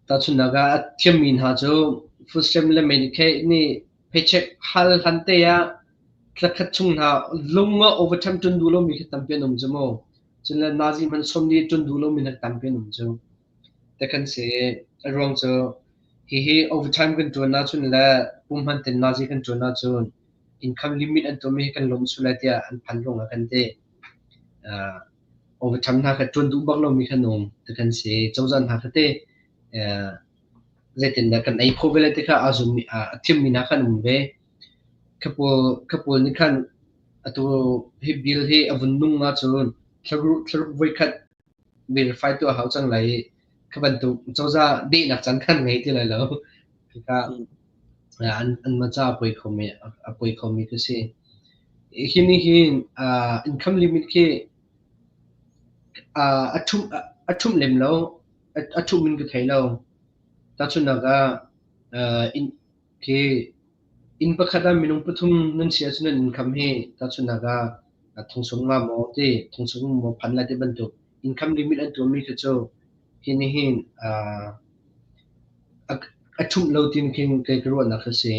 tahchunhnak ah a thiammi hna cu food stamp le Medicaid nih paycheck hal hlan te ah thlakhat chung hna lung ah overtime ṭun duh lomi khi tampi an um cu mu. Cun le nazi hmanh sawm nih ṭun duh lomi hna tampi an um cu. Te kan si. A ruang cu hihi overtime kan ṭuan ahcun le pumhman ten nazi kan ṭuan ahcun income limit an tuahmi hi kan lawm sual lai tiah an phan ruangah kan ti. Uh, overtime hna kha ṭuan duh bak lomi khan um ti kan si. Cozah hna kha te uh, zeitindah kan ei khawh ve lai ti kha aa zummi a thiammi hna khan um ve. Kha pawl kha pawl nih khan atu hi bill hi a vun nung ahcun thlaruk thlaruk voikhat verify tuah a hau cang lai i kha bantuk cozah dehnak caan khan ngei ti lai lo. Khika an an ma ca a poi khomi a poi khomi ka si. Hi nih hin income limit khi a ṭhumh a ṭhumh lem lo. A ṭhumh in ka thei lo. Tahchunhnak ah inn khi inn pakhat ah minung pathum nan si ahcun nan income hi tahchunhnak ah thong nga maw ti thong maw phan lai ti bantuk income limit an tuahmi khi cu hi nih hin a ṭhumh lo tin khin kei ka ruahnak a si.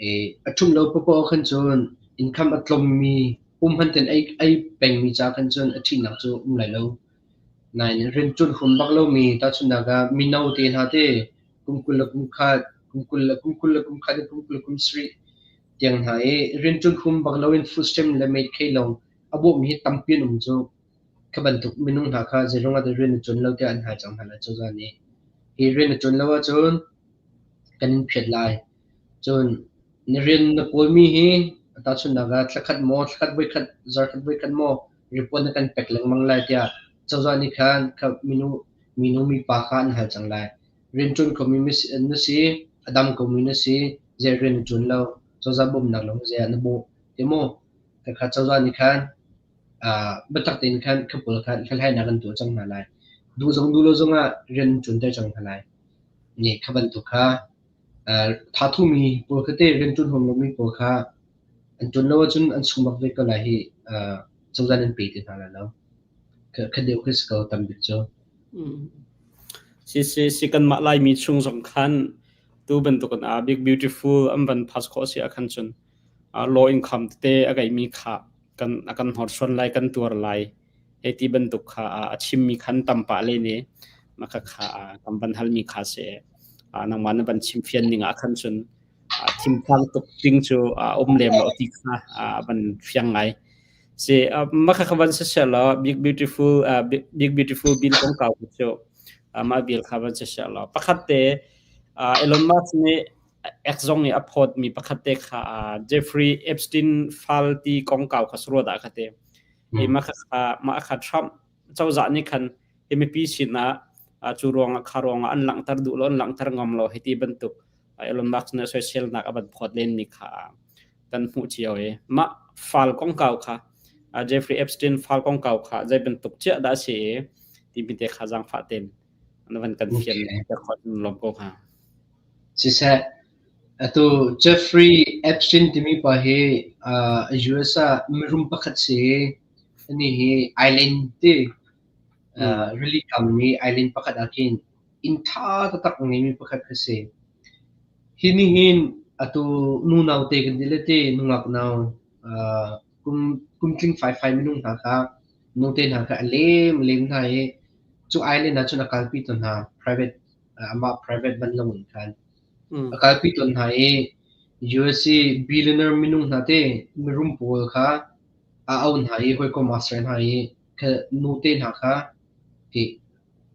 I a ṭhumh lo paohpaoh khan cun income a tlawmmi pumhman ten ei ei pengmi ca khan cun a ṭhihnak cu um lai lo. Nain rianṭuan huam bak lomi tahchunhnak ah mino te hna te kum 20 le kum khat, kum 20 le kum 20 le kum khat in kum 20 le kum sarih tiang hna i rianṭuan huam bak loin food stamp le Medicaid lawng a bawmmi hi tampi an um cu. Kha bantuk minung hna kha zeiruang ah dah rian na ṭuan lo tiah an hal cang hna lai cozah nih. Hi rian na ṭuan lo ahcun kan in phiat lai. Cun na rian na kawlmi hi tahchunhnak ah thlakhat maw, thlakhat voikhat, zarkhat voikhat maw report na kan pek lengmang lai tiah cozah nih khan kha minu minu mipa kha an hal cang lai. Rianṭuan khomi na si, a dam komi na si, zei rian na ṭuan lo, cozah bawmhnak lawng zei ah na bawh ti maw? Khakha cozah nih khan biatak tein khan kha pawl khan hlathlainak an tuah cang hna lai. Duh zong duh lo zongah rian an ṭuanter cang hna lai. Nih kha bantuk kha thathumi pawl kha te rianṭuan huam lomi pawl kha an ṭuan lo ahcun an sung bak ve ko lai hi cozah nan pe ti hna lai lo. Kha deuh khi si ko tam bik cu. Si si si kanmah Laimi chung zong khan tu bantukin a big beautiful an van pass khawh si ahkhan cun law income tete a ngeimi kha kan a kan hnorsuan lai kan tuar lai hei ti bantuk kha a chimmi khan tam pah len i mah kha kan van halmi kha si. Nangmah na van chim fian ning ah khan cun thinphang tuk ding cu a um lem lo ti kha a van fiang ngai. Si mah kha van si law big beautiful big beautiful bill kong kau cu mah bill kha van si law pakhat te Elon Musk nih X zong nih a phawtmi pakhat te kha Jeffrey Epstein fal ti kongkau kha suruat ah kha te. I mah kha mah kha Trump cozah nih khan mipi sinah cu ruangah kha ruangah an langhter duh lo an langhter ngam lo hiti bantuk Elon Musk nih soiselnak a van phawt len mi kha kan hmuh cio i mah fal kongkau kha Jeffrey Epstein fal kongkau kha zei bantuk chiah dah si i timi te kha zaangfah ten na van kan fian te khot lom ko kha. Siseh, atu Jeffrey Epstein timi pa hi US ah mirum pakhat si i anih hi island ti rili kam i island pakhat ah khin inn ṭha taktak a ngeimi pakhat kha si. Hi nih hin atu nunau te kan ti le te nungak nau kum kum tling faifai minung hna kha nute hna kha a lem a lem hna i cu island ah cun a kalpi tawn hna private amah private vanlawng in khan a kalpi tawn hna i USA billionaire minung hna te mirum pawl kha a auh hna i hawikom aa ser hna i kha nute hna kha hi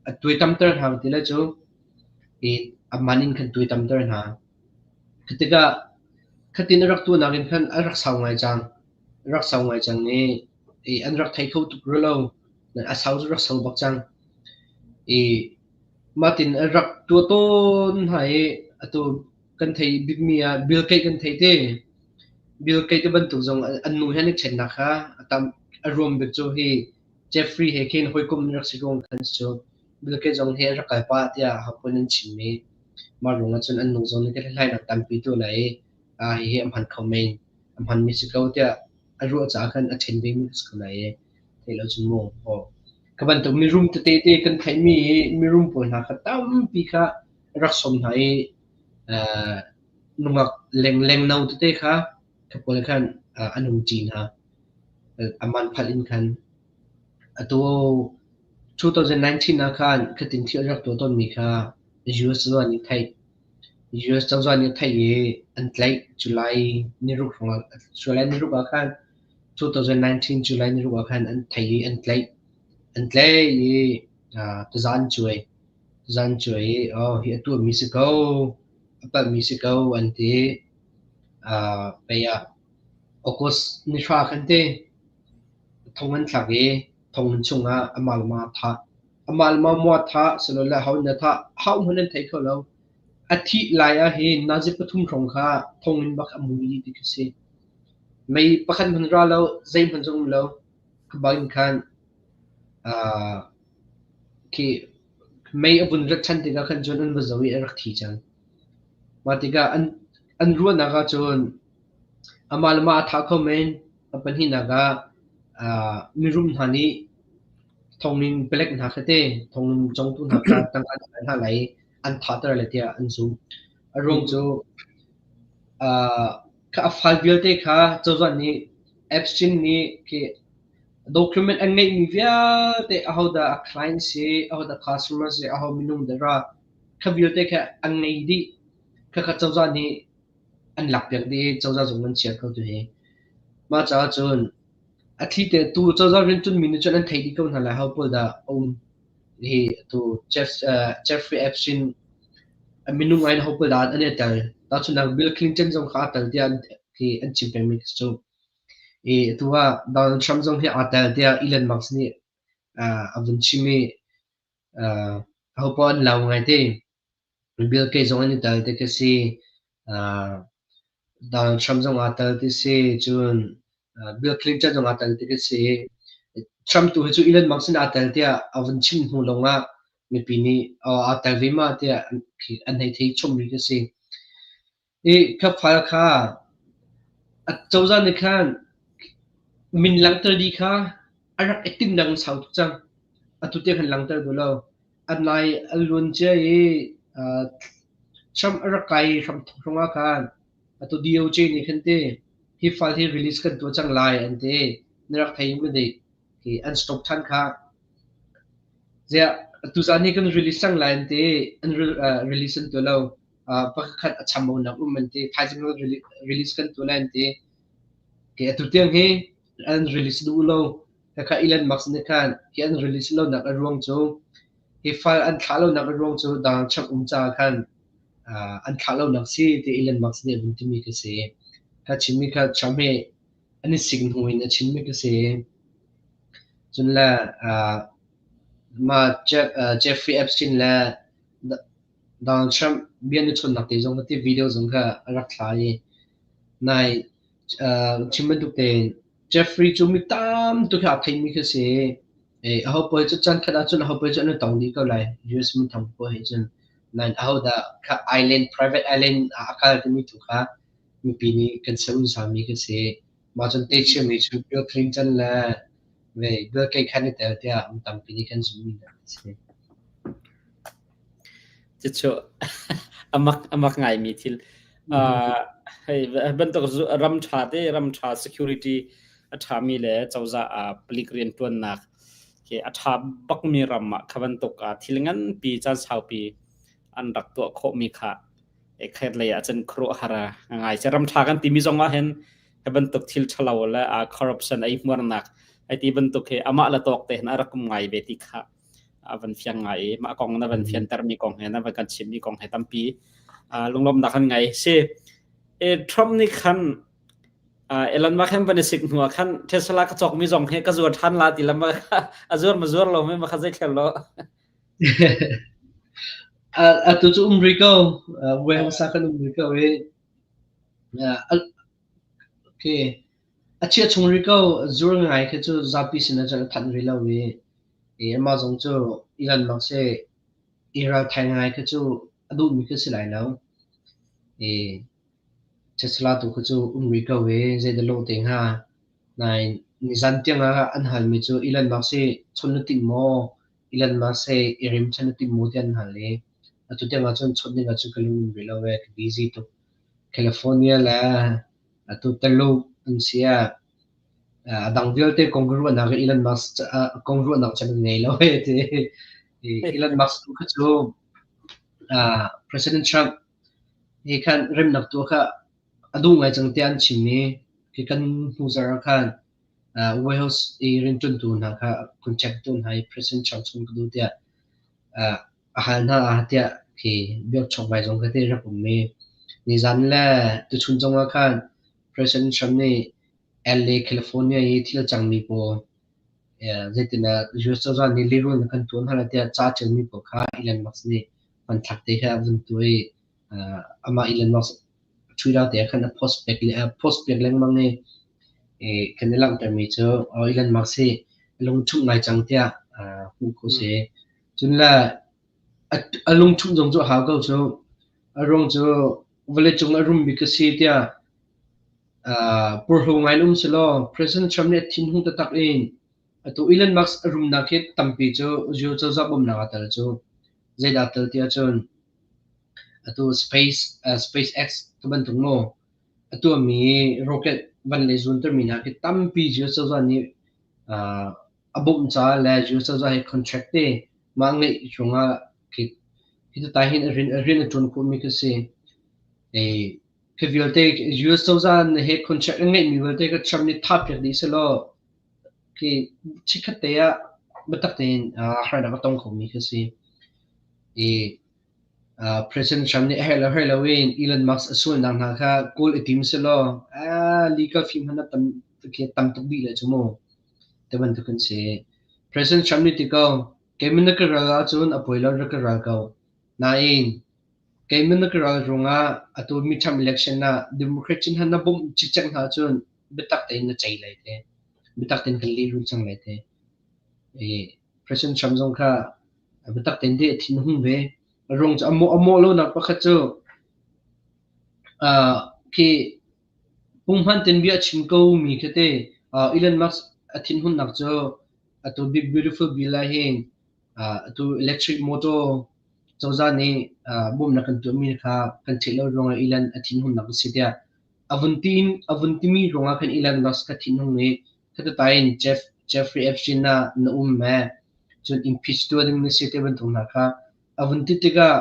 a tuaitamter hna ti le cu i a man in khan tuaitamter hna. Khi tikah khatin a rak tuahnak in khan a rak sau ngai cang. A rak sau ngai cang i, i an rak thei kho tuk rua lo. A sau cu rak sau bak cang. I mahtin a rak tuah tawn hna i atu kan theih bikmi ah Bill Gates kan theih te. Bill Gates te bantuk zong an nu he an i ṭhennak kha a tam a ruam bik cu hi Jeffrey he khin hawikom an rak si ruang khan cu Bill Gates zong hi a rak kal pah tiah ahopaoh an chimmi. Mah ruangah cun an nu zong nih kherhhlainak tampi tuah lai i hihi a hman kho men, a hmanmi si ko tiah a ruah caah khan a ṭhen vemi ka si ko lai i theih lo cun mu. Aw. Ka bantuk mirum tete te kan theihmi hi mirum pawl hna kha tampi kha rak sawm hna i nungak lengno tete kha kha pawl khan an um ṭi hna. A man phalh in khan. Atu 2019 ah khan khatin thil rak tuah tawnmi kha US cozah nih theih. US cozah nih theih i an tlaih. July niruk hrawngah July niruk ah khan 2019 July niruk ah khan an theih i an tlaih. An tlaih i taza an cuai. Taza an cuai i oh hi a tuahmi si ko, a palhmi si ko an ti. Pei ah August nihra khan ti thong an thlak i thonginn chungah amah le mah aa thah. Amah le mah maw aa thah silole aho nih dah a thah, ahohmanh an thei kho lo. A thih lai ahhin nazi pathum hrawng kha thonginn bak a mui dih ti khi si. Mei pakhat hmanh ra lo, zeihmanh zong um lo. Kha bangin khan khi mei a vun rat ṭhan tikah khan cun an va zoh i a rak thi cang. Mah tikah an ruahnak ahcun amah le mah aa thah kho men. A pahnihnak ah mirum hna nih thonginn palek hna kha te thonginn congtu hna kha tangka an hal hna lai i an thahter lai tiah an zumh. A ruang cu a file vialte kha cozah nih Epstein nih khi document an ngeihmi vialte ahodah a client si, ahodah customer si, aho minung dah ra, kha vialte kha an ngei dih. Khakha cozah nih an lakpiak dih i cozah zung an chia kho tu hi. Mah caah cun a thli te tu cozah rianṭuanmi nih cun an theih dih ko hna lai ho pawl dah a um. Hi tu Jeffrey Epstein minung ai ho pawl dah an i tel. Tahchunhnak Bill Clinton zong kha aa tel tiah an chim pengmi cu. I tu ah Donald Trump zong hi aa tel tiah Elon Musk nih a vun chim i ahopaoh an lau ngai te. Bill Gates zong an i tel ti ka si. Donald Trump zong aa tel ti si. Cun Bill Clinton zong aa tel ti ka si. Trump tu hi cu Elon Musk in aa tel tiah a vun chim hnu lawngah mipi nih aa tel ve ma tiah an hei thei chommi ka si. I ka file kha a cozah nih khan min langhter dih kha a rak i timh nak sau tuk cang. Atu tiang khan langhter duh lo. A nai a luan cia i Trump a rak kai hramthok hrawng ah khan atu DOJ nih khan ti hi file hi release kan tuah cang lai an ti. Na rak thei ma dik? Hi an stop ṭhan kha. Ziah tuzaan hi kan release cang lai an ti. An release an tuah lo. Pakhat a chambaunak um an ti. Thaizing release kan tuah lai an ti. Ke atu tiang hi an release duh lo. Khakha Elon Musk nih khan hi an release lonak a ruang cu hi file an thlah lonak a ruang cu Donald Trump um caah khan an thlah lonak si ti Elon Musk nih a vun timi khi si. Kha chimmi kha Trump hi an i sik hnu in a chimmi khi si. Cun le mah Jeffrey Epstein le Donald Trump bia na chawnhnak te zong kha ti video zong kha a rak thla i nai chim bantuk tein Jeffrey cu mi tam tuk hi aa theimi khi si. Aho pawl cu caan khat ahcun aho pawl cu an i tong dih ko lai. US minthang pawl he cun. Nain ahodah kha island, private island ah a kal timi tu kha mipi nih kan ser-unsami khi si. Mah cun techimmi cu Bill Clinton le Bill Gates khan i tel tiah mi tampi nih kan zumhmi a si. Cucu a mak ngaimi thil. Hei bantuk ram ṭha te ram ṭha security a ṭhami le cozah palik rianṭuannak khi a ṭha bakmi ram ah kha bantuk thil nganpi caan saupi an rak tuah khawhmi kha khat lei ah cun khuaruahhar ngai. Ram ṭha kan timi zong ah hin hi bantuk thil ṭhalo le corruption ei hmuarnak ai ti bantuk hi amah le tawk te hin a rak um ngai ve ti kha a van fiang ngai i mah kong na van fiantermi kong he na van kan chimmi kong he tampi lunglawmhnak kan ngei. Si Trump nih khan Elon Musk han van i sik hnu ah khan Tesla ka cawkmi zong he ka zuar ṭhan la ti lam a zuar ma zuar lo me ma kha zei thler lo. Atu cu um rih ko. Warehouse ah kan um rih ko i okay. A chia chung rih ko. Zuar ngai khi cu zapi sin ah cun a thanh rih lo i amah zong cu Elon Musk hi i ralthai ngai khi cu a duhmi khi si lai lo. I Tesla tu khi cu um rih ko i zeidah lawh te hnga. Nain nizan tiang ah an halmi cu Elon Musk hi chawnh na timh maw? Elon Musk he i rem chan na timh maw tiah an hal i atu tiang ah cun chawnh ding ah cun ka lung um rih lo ee, ka busy tuk. California le atu Taluk an si ah a dang vialte kong ka ruahnak hi Elon Musk kong ruahnak chan ka ngei lo ee ti. Elon Musk tu kha cu President Trump he khan remnak tuah kha a duh ngai cang tiah an chim i khi kan hnu zarh ah khan White House i rianṭuantu hna kha contact tu hna i President Trump chung ka duh tiah a hal hna ah tiah khi biakchawk vai zong kha te rak um i nizan le tuchun zong ah khan President Trump nih LA, California i thil cangmi pawl zeitindah US cozah nih lehrulnak kan tuah hna lai tiah ca ṭialmi pawl kha Elon Musk nih hmanthlak te kha a vun tuah i amah Elon Musk Twitter te ah khan a post pek a post piak lengmang i kan i langhtermi cu Elon Musk hi a lungṭhumh ngai cang tiah hmuh khawh si. Cun le a lungṭhumh zong cu a hau ko cu. A ruang cu vawleicung a rum bik ka si tiah purhlo ngai in um selaw President Trump nih a thinhung taktak in atu Elon Musk a rumnak hi tampi cu US cozah bawmhnak aa tel cu. Zeidah aa tel ti ahcun atu SpaceX ti bantuk maw a tuahmi rocket van le zuntermi hna khi tampi US cozah nih a bawmh caah le US cozah he contract te mah ngeih ruangah khi hi tai hin a rian a ṭuan khawhmi khi si. Khi vialte US cozah he contract a ngeihmi vialte kha Trump nih thah piak dih sehlaw khi chikkhat te ah biatak tein harnak a tong khomi khi si. I President Trump nih a herh lo herh loin Elon Musk a sualnak hna kha kawl i tim sehlaw legal fee hmanh a tam tam tuk dih lai cu mu. Ti bantuk an si. President Trump nih ti ko, keimah na ka ral ahcun a poi lo rak ka ral ko. Nain keimah na ka ral ruangah atu midterm election ah Democrat chin hna na bawmh cikcek hna ahcun biatak tein na cei lai te. Biatak tein kan lehrul cang lai te. I President Trump zong kha biatak tein deh a thin a hung ve. A ruang cu a mawh lonak pakhat cu khi punghman tein bia a chim ko mi khi te Elon Musk a thinhunnak cu atu Big Beautiful Bill ah hin atu electric motor cozah nih bawmhnak kan tuahmi kha kan theih lo ruangah Elon a thinhunnak a si tiah a vun ti a vun timi ruangah khan Elon Musk ka thinhung i khatatai in Jeffrey Epstein ah na um me cun impeach tuah ding na si te bantuk hna kha a vun ti tikah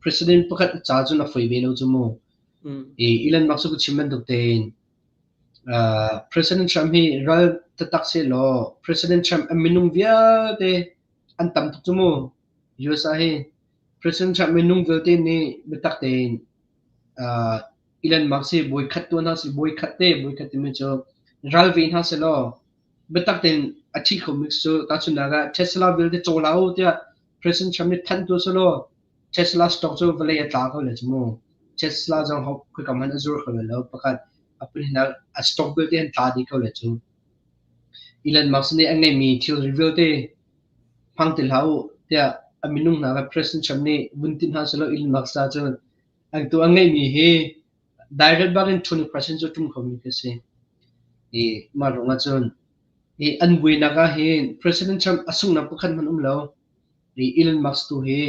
president pakhat ca cun a foi ve lo cu mu. I Elon Musk cu chim bantuk tein President Trump hi ral taktak sehlaw President Trump a minung vialte an tam tuk cu mu. USA hi President Trump minung vialte nih biatak tein Elon Musk hi bawi khat tuah hna sih, bawi khat te, bawi khat timi cu ral ve hna sehlaw biatak tein a thi khomi cu tahchunhnak ah Tesla vialte caw hlah u tiah President Trump nih thanh tuah sehlaw Tesla stock cu vawlei a tla kho le cu mu. Tesla zong khoika hmanh a zur kho le lo. Pakhat a pahnih a stock vialte an tla dih kho le cu. Elon Musk nih a ngeihmi thilri vialte hmang ti hlah u tiah a minung hna kha President Trump nih vun ti hna sehlaw Elon Musk ca cun tu a ngeihmi hi direct bak in 20% cu ṭum khomi khi si. I mah ruangah cun hi an buainak ah hin President Trump a sunghnak pakhat hmanh um lo. I Elon Musk tu hi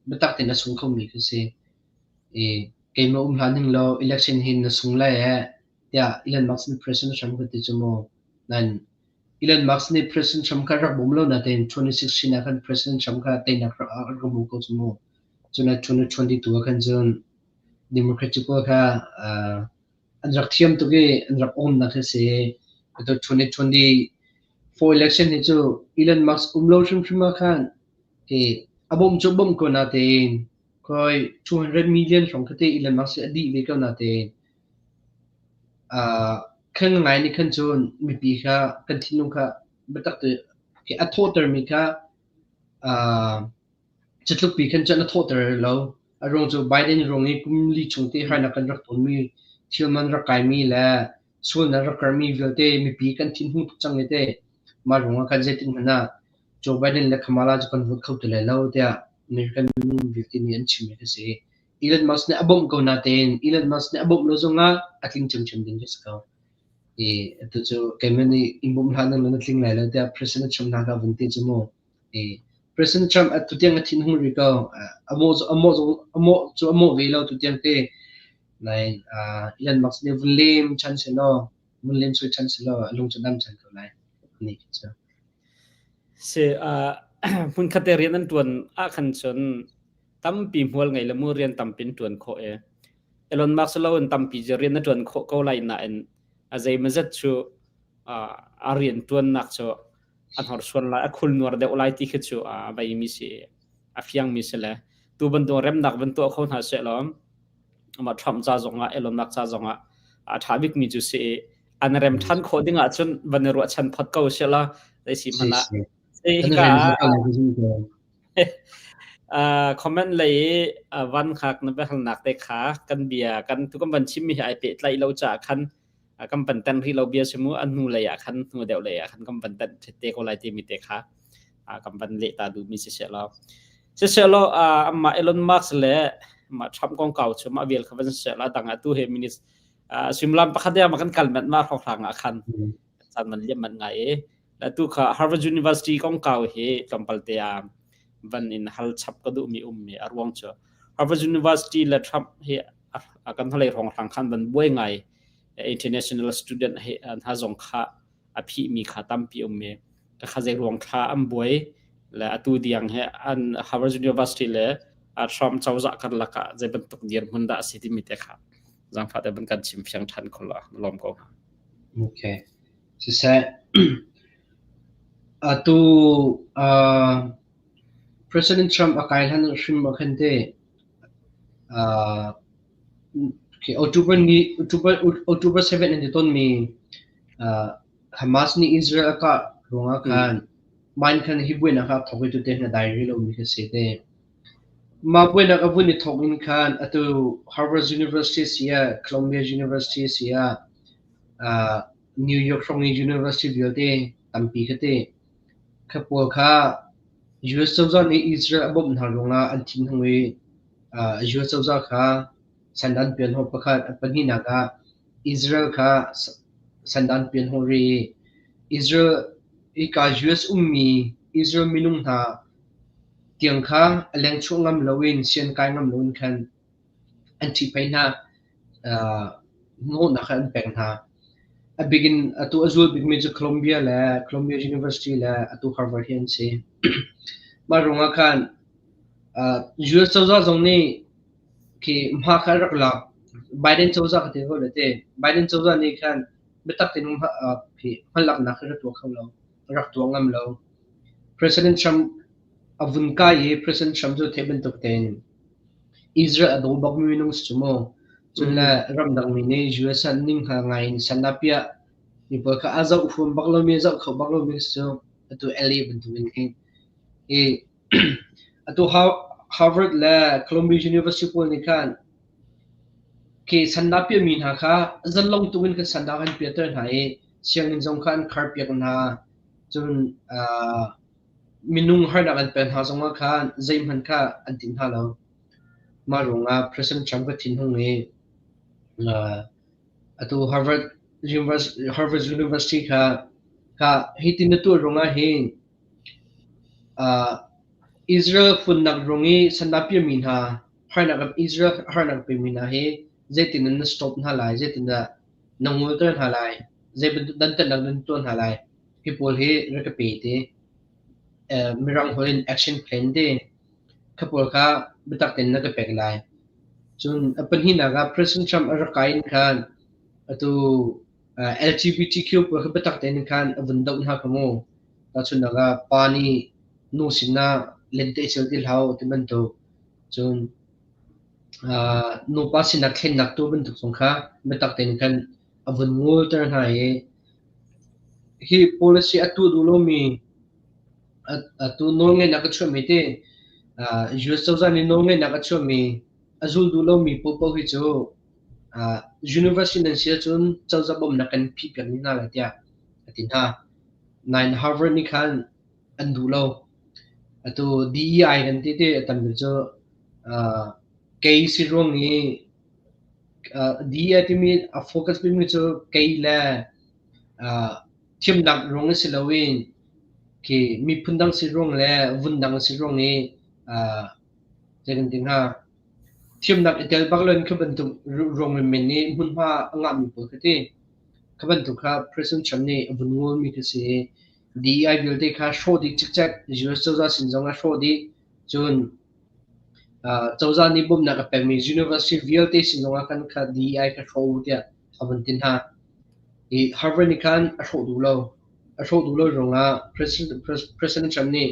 Biatak tein a sung khomi khi si. I keimah um hlah ning law election hi na sung lai eh tiah Elon Musk nih President Trump ka ti cu mu. Nain Elon Musk nih President Trump kha rak bawm lo natein 2016 ah khan President Trump kha teinak rak rak hmu ko cu mu. Cun 2022 ah khan cun Democratic pawl kha an rak thiam tuk i an rak awmnak hi si. Atu 2024 election hi cu Elon Musk um lo hrimhrim ah khan hi a bawmh cu bawmh ko natein khoi 200 million hrawng kha te Elon Musk hi a dih ve ko natein khan ngai nih khan cun mipi kha kan thinlung kha biatak te a thawhtermi kha Catlukpi khan cun a thawhter lo. A ruang cu Biden ruang i kum li chung te harnak kan rak tonmi, thil man rak kaimi le sualnak rak karmi vialte mipi kan thinhung tuk cang i teh mah ruangah khan zeitik hmanh ah Joe Biden le Kamala cu kan vote kho ti lai lo tiah American minung vialte nih an chimmi khi si. Elon Musk nih a bawmh ko natein Elon Musk nih a bawmh lo zongah a tling ṭhiamṭhiam ding khi si ko. I atu cu keimah nih in bawmh hlah ning law na tling lai lo tiah President Trump hna kha vun ti cu mu. President Trump atu tiang a thinhung rih ko. A mawh a mawh a mawh cu a mawh ve lo tu tiang te. Nain Elon Musk nih vun lem ṭhan sehlaw, vun lem soi ṭhan sehlaw a lung cu dam ṭhan ko lai. Ni khi cu. Si hmunkhat te rian an ṭuan ahkhan cun tampi hmual ngei le mu rian tampi an ṭuan khawh i Elon Musk lo in tampi rian na ṭuan khawh ko lai nain a zeimawzat cu a rian ṭuannak cu a hnorsuan lai a khulnuar deuh lai ti khi cu a veimi si a fiangmi si le tu bantuk remnak van tuah kho hna seh law amah Trump ca zongah Elon Musk ca zongah a ṭha bikmi cu si i an rem ṭhan khawh ding ahcun van i ruahchan phot ko seh la zei si hmanh ah hika comment lei i van khak na biahalnak te kha kan bia kan tu kan van chimmi hi ai pehtlaih lo caah khan kan van tan rih lo bia si mu a hnu lei ah khan hnu deuh lei ah khan kan van tan te ko lai timi te kha kan van leh ta duhmi si seh law si seh law amah Elon Musk le amah Trump kong kau chu mah vial kha van seh la dang atu he minutes suimilam pakhat ya ma kan kal met ma hrawkhrang ah khan caan man liam man ngai e la tu kha Harvard University kong kau hi tlawmpal te a van in hal chap ka duh mi um mi a ruang chu Harvard University le Trump hi kan hnulei hrawnghrang khan van buai ngai international student he hna zong kha a phihmi kha tampi um mi ka kha zei ruang thla an buai le atu diang he an Harvard University le Trump cozah karlak ah zei bantuk dirhmun dah a si timi te kha zangfah te ban kan chim fiang than kho la lawm ko hnga. Okay. Siseh atu President Trump a kai hlan hrim ah khan te October ni October 7 an ti tawnmi Hamas nih Israel a kah ruangah khan mine khan hi buainak ah thawk i tute hna dai rih lomi kha si te. Mah buainak a vun i thawk in khan atu Harvard University si ah Columbia University si ah New York hrawng i university vialte tampi kha te kha pawl kha US cozah nih Israel a bawmh hna ruangah an thinhung i US cozah kha sandan pianhaw pakhat a pahnihnak ah Israel kha sandan pianhaw rih i Israel hika US ummi Israel minung hna tiang kha a lengchuah ngam loin sian kai ngam loin khan an ṭhihphaih hna. Hnawhnak kha an pek hna. A bik in atu a zul bikmi cu Columbia le Columbia University le atu Harvard hi an si. Mah ruangah khan US cozah zong nih khi hma kha an rak lak. Biden cozah ka ti ko le te. Biden cozah nih khan biatak tein hmalaknak kha rak tuah kho lo. Rak tuah ngam lo. President Trump a vun kai i President Trump cu theih bantuk tein Israel a daw bakmi minung si cu mu. Cun le ramdangmi nih US ah ninghngal ngai in san ah piah mi pawl kha a zoh huam bak lomi, a zoh kho bak lomi si cu atu LA bantukin hin. I atu Harvard le Columbia University pawl nih khan khi sandah piahmi hna kha zalong tuk in kan sandah kan piahter hna i sianginn zong kha an kharpiak hna. Cun minung harnak an pek hna zongah khan zeihmanh kha an tinh hna lo. Mah ruangah President Trump ka thinhung i atu Harvard University, Harvard University kha kha hitin na tuah ruangah hin. Israel funnak ruang i sandah piami hna harnak Israel harnak pemi hna hi zeitin na stop hna lai, zeitindah na ngolter hna lai, zei bantuk dantatnak nan tuah hna lai, hi pawl hi rak ka pe ti. Mirang holh in action plan ti. Kha pawl kha biatak tein na ka pek lai. Cun a pahnihnak ah President Trump a rak kai in khan atu LGBTQ pawl kha biatak tein khan a vun doh hna kha mu. Tahchunhnak ah pa nih nu sinah lente i cel ti hlah u ti bantuk. Cun nupa sinak thlennak tu bantuk zong kha biatak tein khan a vun ngulter hna i hi policy a tuah duh lomi atu nawlngeihnak a chuahmi ti US cozah nih nawlngeihnak a chuahmi a zul duh lomi paohpaoh hi cu university nan si ahcun cozah bawmhnak kan phihpiak dih hna lai tiah a ti hna. Nain Harvard nih khan an duh lo. Atu DEI kan ti ti a tam deuh cu kei si ruang i DEI timi a focus bikmi cu kei le thiamnak ruang i si loin khi miphun dang si ruang le vun dang si ruang i zei kan ti hnga thiamnak i tel bak loin khi bantuk ruang menmen i hmunhma a ngahmi pawl kha ti. Kha bantuk kha President Trump nih a vun ngolmi khi si i DEI vialte kha hrawh dih cikcek US cozah sin zong ah hrawh dih. Cun cozah nih bawmhnak a pekmi university vialte sin zong ah khan kha DEI kha hrawh u tiah a vun ti hna. I Harvard nih khan a hrawh duh lo. A hrawh duh lo ruangah President Trump nih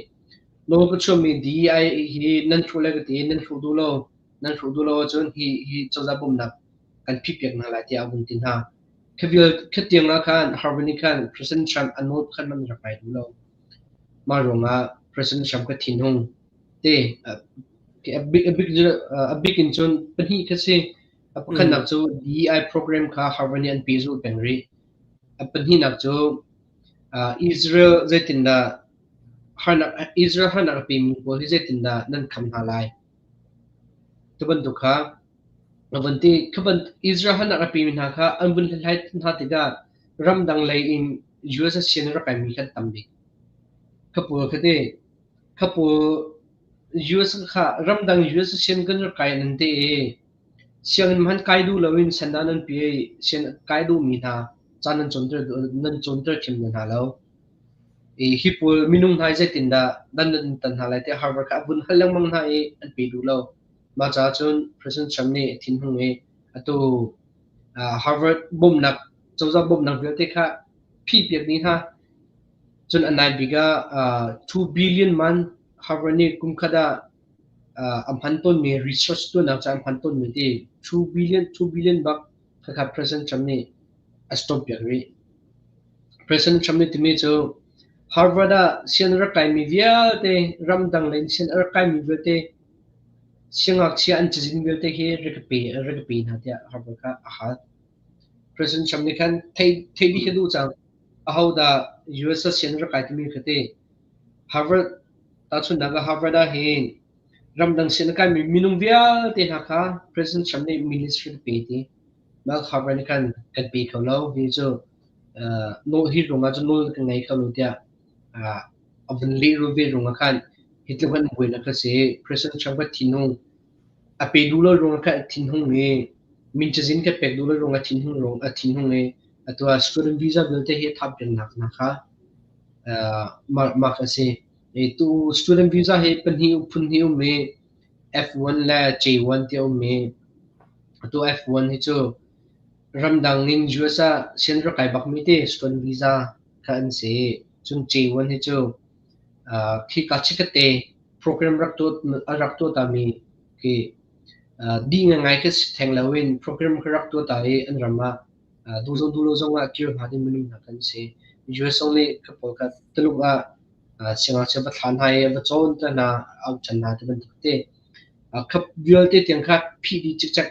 nawl ka chuahmi DEI hi nan hrawh le ka ti nan hrawh duh lo. Nan hrawh duh lo ahcun hi hi cozah bawmhnak kan phihpiak hna lai tiah a vun ti hna. Kha tiang ah khan Harvard nih khan President Trump a nawl pakhat hmanh rak ngai duh lo. Mah ruangah President Trump ka thinhung. Te a bik in cun pahnih kha si. A pakhatnak cu DEI program kha Harvard nih an pehzulh peng rih. A pahnihnak cu Israel zeitindah harnak Israel harnak a pemi pawl hi zeitindah nan kham hna lai? Tu bantuk kha a vun ti. Kha Israel harnak a pemi hna kha an vun hlathlai hna tikah ramdang lei in US a sian rak kaimi kha an tam bik. Kha pawl kha ti kha pawl US kha ramdang US sian kan rak kai nan ti i sianginn hmanh kai duh loin sandah nan pi i sian kai duhmi hna ca nan cawnter nan cawnter thiam hna lo. I hi pawl minung hna hi zeitindah dan nan tan hna lai tiah Harvard kha a vun hal lengmang hna i an pe duh lo. Mah caah cun President Trump nih a thinhung i atu Harvard bawmhnak cozah bawmhnak vialte kha phihpiak dih hna. Cun a nai bik ah 2 billion man Harvard nih kum khat ah a hman tawnmi research tuahnak caah a hman tawnmi ti 2 billion 2 billion bak khakha President Trump nih a stop piak rih. President Trump nih timi cu Harvard ah sian a rak kaimi vialte ramdang lei in sian a rak kaimi vialte siangngakchia an cazin vialte hi rak ka pe rak ka pe hna tiah Harvard kha a hal. President Trump nih khan theih theih dih kha duh cang. Ahodah US ah sian rak kai timi kha ti. Harvard tahchunhnak ah Harvard ah hin ramdang sian a kaimi minung vialte hna kha President Trump nih ministry pe ti. Mah Harvard nih khan kan pe kho lo. Hi cu nawl hi ruangah cun nawl kan ngei kho lo tiah a vun lehrul ve ruangah khan hi tluk an buainak kha si. President Trump kha thinhung a pe duh lo ruangah khan a thinhung i min cazin kha pek duh lo ruangah thinhung ruang a thinhung i atu ah student visa vialte hi thap pengnak hna kha mah kha si. Tu student visa hi pahnih phun hnih um i F1 le J1 ti a um i atu F1 hi cu ramdang in US ah sian rak kai bakmi ti student visa kha an si. Cun J1 hi cu khika chikkhatte program rak tuah a rak tuah tami khi dih ngai khi si theng loin program kha rak tuah ta i an ram ah duh zong duh lo zong ah kir hnga ding minung hna kan si. US zong nih kha pawl kha Tuluk ah siangngakchia va thla hna i va cawn te hna auh ṭhan hna ti bantuk te. Kha vialte tiang kha phih dih cikcek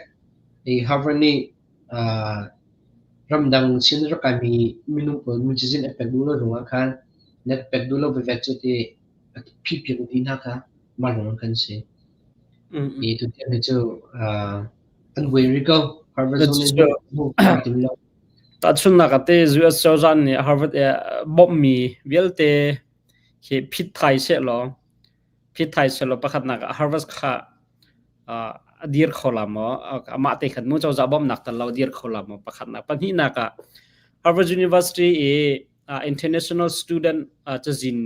i Harvard nih ramdang sin rak kaimi minung pawl min cazin a pek duh lo ruangah khan na pek duh lo veve cu ti a phihpiak dih hna kha mah ruangah khan si. I tutiang hi cu an buai rih ko. Harvard zong nih hmu tim lo. Tahchunhnak ah te US cozah nih Harvard bawmhmi vialte khi phit thai seh law. Phit thai selaw pakhatnak ah Harvard kha a dir kho la maw? Amah te khan mu cozah bawmhnak tal lo dir kho la maw? Pakhatnak. Pahnihnak ah Harvard University i international student cazin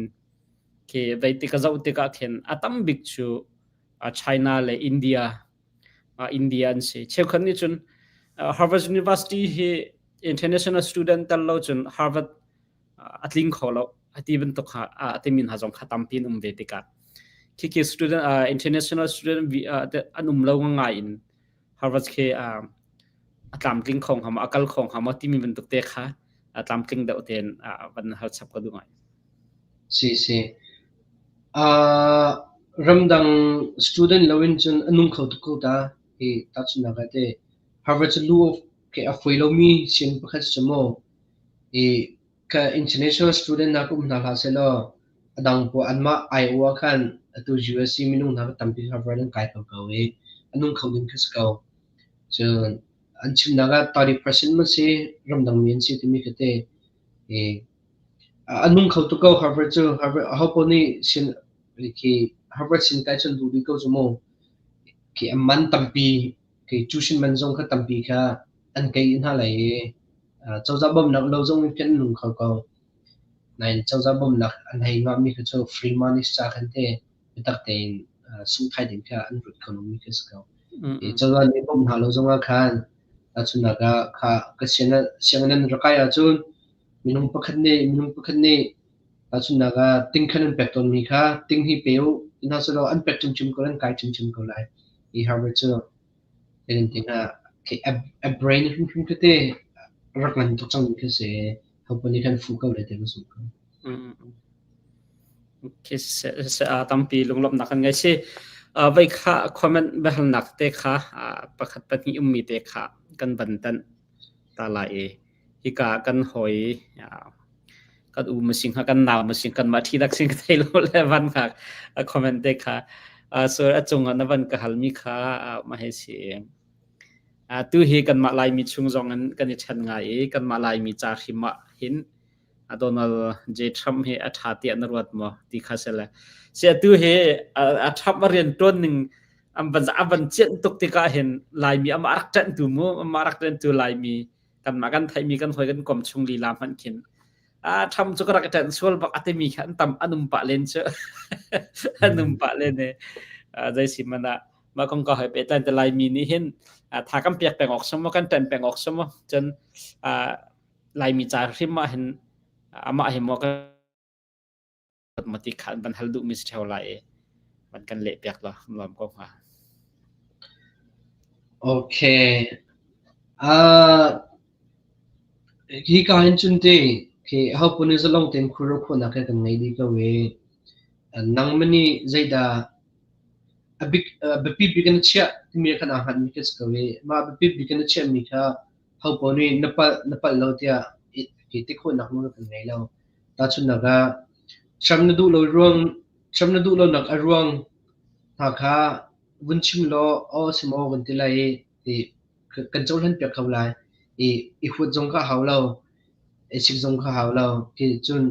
khi vei tik a zoh tikah khin a tam bik cu China le India India an si. Cheukhat nih cun Harvard University hi international student tal lo cun Harvard a tling kho lo a ti bantuk kha a timi hna zong kha tampi an um ve tikah khikhi student international student an um lo ngai in Harvard khi a tlamtling kho hnga maw a kal kho hnga maw timi bantuk te kha a tlamtling deuh tein van hal chap ka duh ngai. Si si. Ramdang student loin cun a nung kho tuk ko ta. Hi tahchunhnak ah te Harvard cu lu ke a foi lomi sin pakhat cu maw I ka international student hna ka um hna hlah sehlaw a dang pawl anmah aiawh ah khan atu USC minung hna kha tampi Harvard an kai kho ko i a nung kho ding khi si ko. Cun an chimnak ah 30% man si ramdang mi an si timi khi te i a nung kho tuk ko Harvard cu. Harvard aho paoh nih sin khi Harvard sin kai cun duh dih ko cu mu. Khi a man tampi khi tuition man zong kha tampi kha an kei hna lai i cozah bawmhnak lo zong in kan nung kho ko. Nain cozah bawmhnak an hei ngahmi kha cu free money ca khan te biatak tein sungthai ding kha an ruat kho lomi khi si ko. I cozah nih bawmh hna lo zongah khan tahchunhnak ah kha ka sianginn an rak kai ahcun minung pakhat nih tahchunhnak ah ting khan an pek tawnmi kha ting hi pe u ti hna sehlaw an pek ṭhimṭhim ko an kai ṭhimṭhim ko lai. Hi Harvard cu a brain hrimhrim tete rak ngan tuk cangmi khi si. Hopaoh nih khan fuh ko le ti ka zumh ko. Tampi lunglawmhnak kan ngei si. Voi kha comment biahalnak te kha pakhat pahnih ummi te kha kan van tanh ta lai i hika kan hawi kan u masing kha kan nau masing kan mah thi dak sing ka thei lo le van kha comment te kha so a cung ah na van ka halmi kha ma hei si. Tu hi kanmah Laimi chung zong in kan i ṭhen ngai i kanmah Laimi ca hrim ah hin Donald J. Trump hi a ṭha tiah na ruat maw ti kha si le. Si atu hi a Trump a rian ṭuan ning an van a van cianh tuk tikah hin Laimi amah rak ṭanhtu mu amah rak ṭanhtu Laimi kanmah kan theihmi kan hawi kan kom chung lila hmanh khin a Trump cu ka rak i ṭanh sual bak a timi kha an tam an um pah len cu an um pah len i zei si man ah mah kong ka hoi pehtlai te Laimi nih hin tha kan piak peng awk sum kan ṭan peng awk sum cun Laimi ca hrim ah hin amah hi maw kan mati khan van hal duhmi si ṭheo lai i van kan leh piak la nuam ko hnga. Okay. Uh, hi ka hin cun te khi ho pun i zalong tein khuro khawhnak he kan ngei dih ko i nangmah nih zeidah a bik biapi bik in na chiah timi khan aa hngatmi khi si ko i mah biapi bik in na chiahmi kha ho paoh nih na palh lo tiah i ti khawhnak nawl kan ngei lo. Tahchunhnak ah, Trump na duh lo ruang Trump na duh lonak a ruang hna kha vun chim law aw si maw kan ti lai i ti kan cohlan piak kho lai. I i huat zong kha hau lo, i sik zong kha hau lo. Khi cun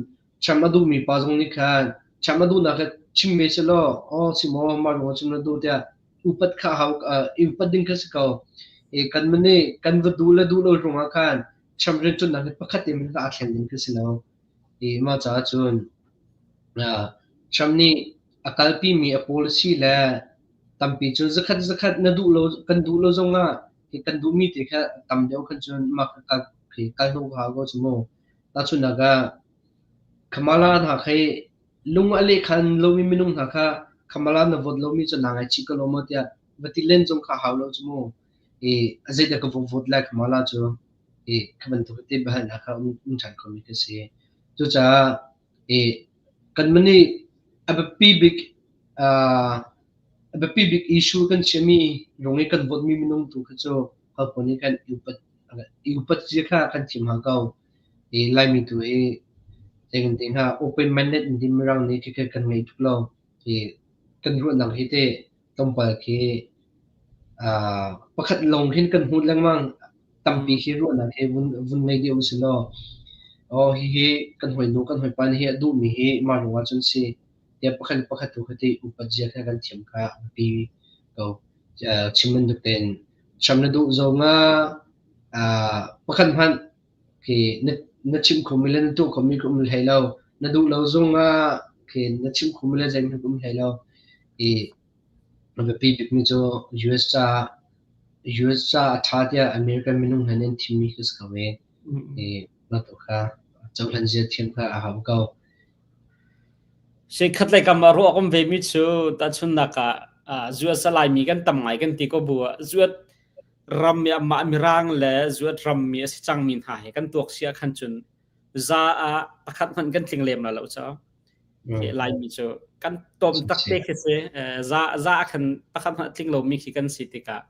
Trump a duhmi pa zong nih khan Trump a duhnak kha chim ve selaw aw si maw mah ruangah cun na duh tiah upat kha hau i upat ding kha si ko. I kan nih kan va duh le duh lo ruangah khan Trump rianṭuannak hi pakhat te hmanh aa thleng ding khi si lo. I mah caah cun Trump nih a kalpimi a policy le tampi cu zakhat zakhat na duh lo kan duh lo zongah hi kan duhmi te kha tam deuh khan cun mah kha kal khi kal hnawh hau ko cu mu. Tahchunhnak ah Kamala hna khi lung a lehkhan lomi minung hna kha Kamala na vote lomi cu naa ngaihchih ko lo maw tiah va ti len zong kha hau lo cu mu. I a zeidah ka vote lai Kamala cu i kha bantuk te biahalnak kha um ṭhan khomi khi si. Cucaah i kanmah nih a biapi bik a biapi bik issue kan chiahmi rung i kan vote mi minung tu kha cu hopaoh nih kan i upat i upat zia kha kan thiam hau ko. I Laimi tu hi zei kan ti hnga open minded in ti mirang nih khi kan ngei tuk lo. I kan ruahnak hi teh tlawmpal khi pakhat lawng hin kan hmuh lengmang. Tampi khi ruahnak hi vun ngei dih usih law, aw hihi kan hawinu kan hawipa nih hi a duhmi hi mah ruangah cun si. Tiah pakhat le pakhat tu kha ti upat zia kha kan thiam kha a biapi ko. Chim bantuk tein hram na duh zong ah pakhat hmanh khi na chim khomi le na tuah khomi ka um hlei lo. Na duh lo zong ah khi na chim khomi le zeihmanh ka um hlei lo. I a biapi bikmi cu US caah US caah a ṭha tiah American minung hna nih an thimmi khi si ko i i mah tu kha cohlan zia thiam kha a hau ko. Khat lei kam ah ruah a um vemi cu tahchunhnak ah zuat Laimi kan tam ngai kan ti ko bu ah zuat ram i amah Mirang le zuat rammi a si cangmi hna he kan tuak si ah khan cun za ah pakhat hmanh kan tling lem la lo cu. Laimi cu kan tom tak te khi si. Za za ah khan pakhat hmanh tling lomi khi kan si tikah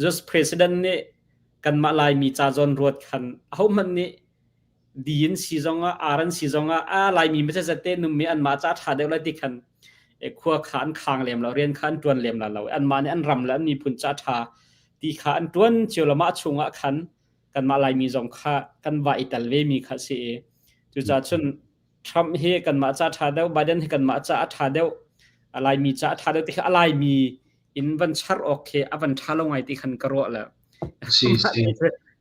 just president nih kanmah Laimi ca zawn ruat khan ahohmanh nih di in si zongah ar an si zongah a Laimi te nummi anmah ca ṭha deuh lai ti khan khua kha an khang lem lo, rian kha an ṭuan lem la lo. Anmah nih an ram le an miphun ca ṭha ti kha an ṭuan cio lo. Mah chungah khan kanmah Laimi zong kha kan va i tel ve mi kha si i cucaah cun Trump hi kanmah ca ṭha deuh, Biden hi kanmah ca a ṭha deuh, Laimi ca a ṭha deuh ti kha a Laimi in van char awk khi a van ṭha lo ngai ti khan ka ruah le. Si si.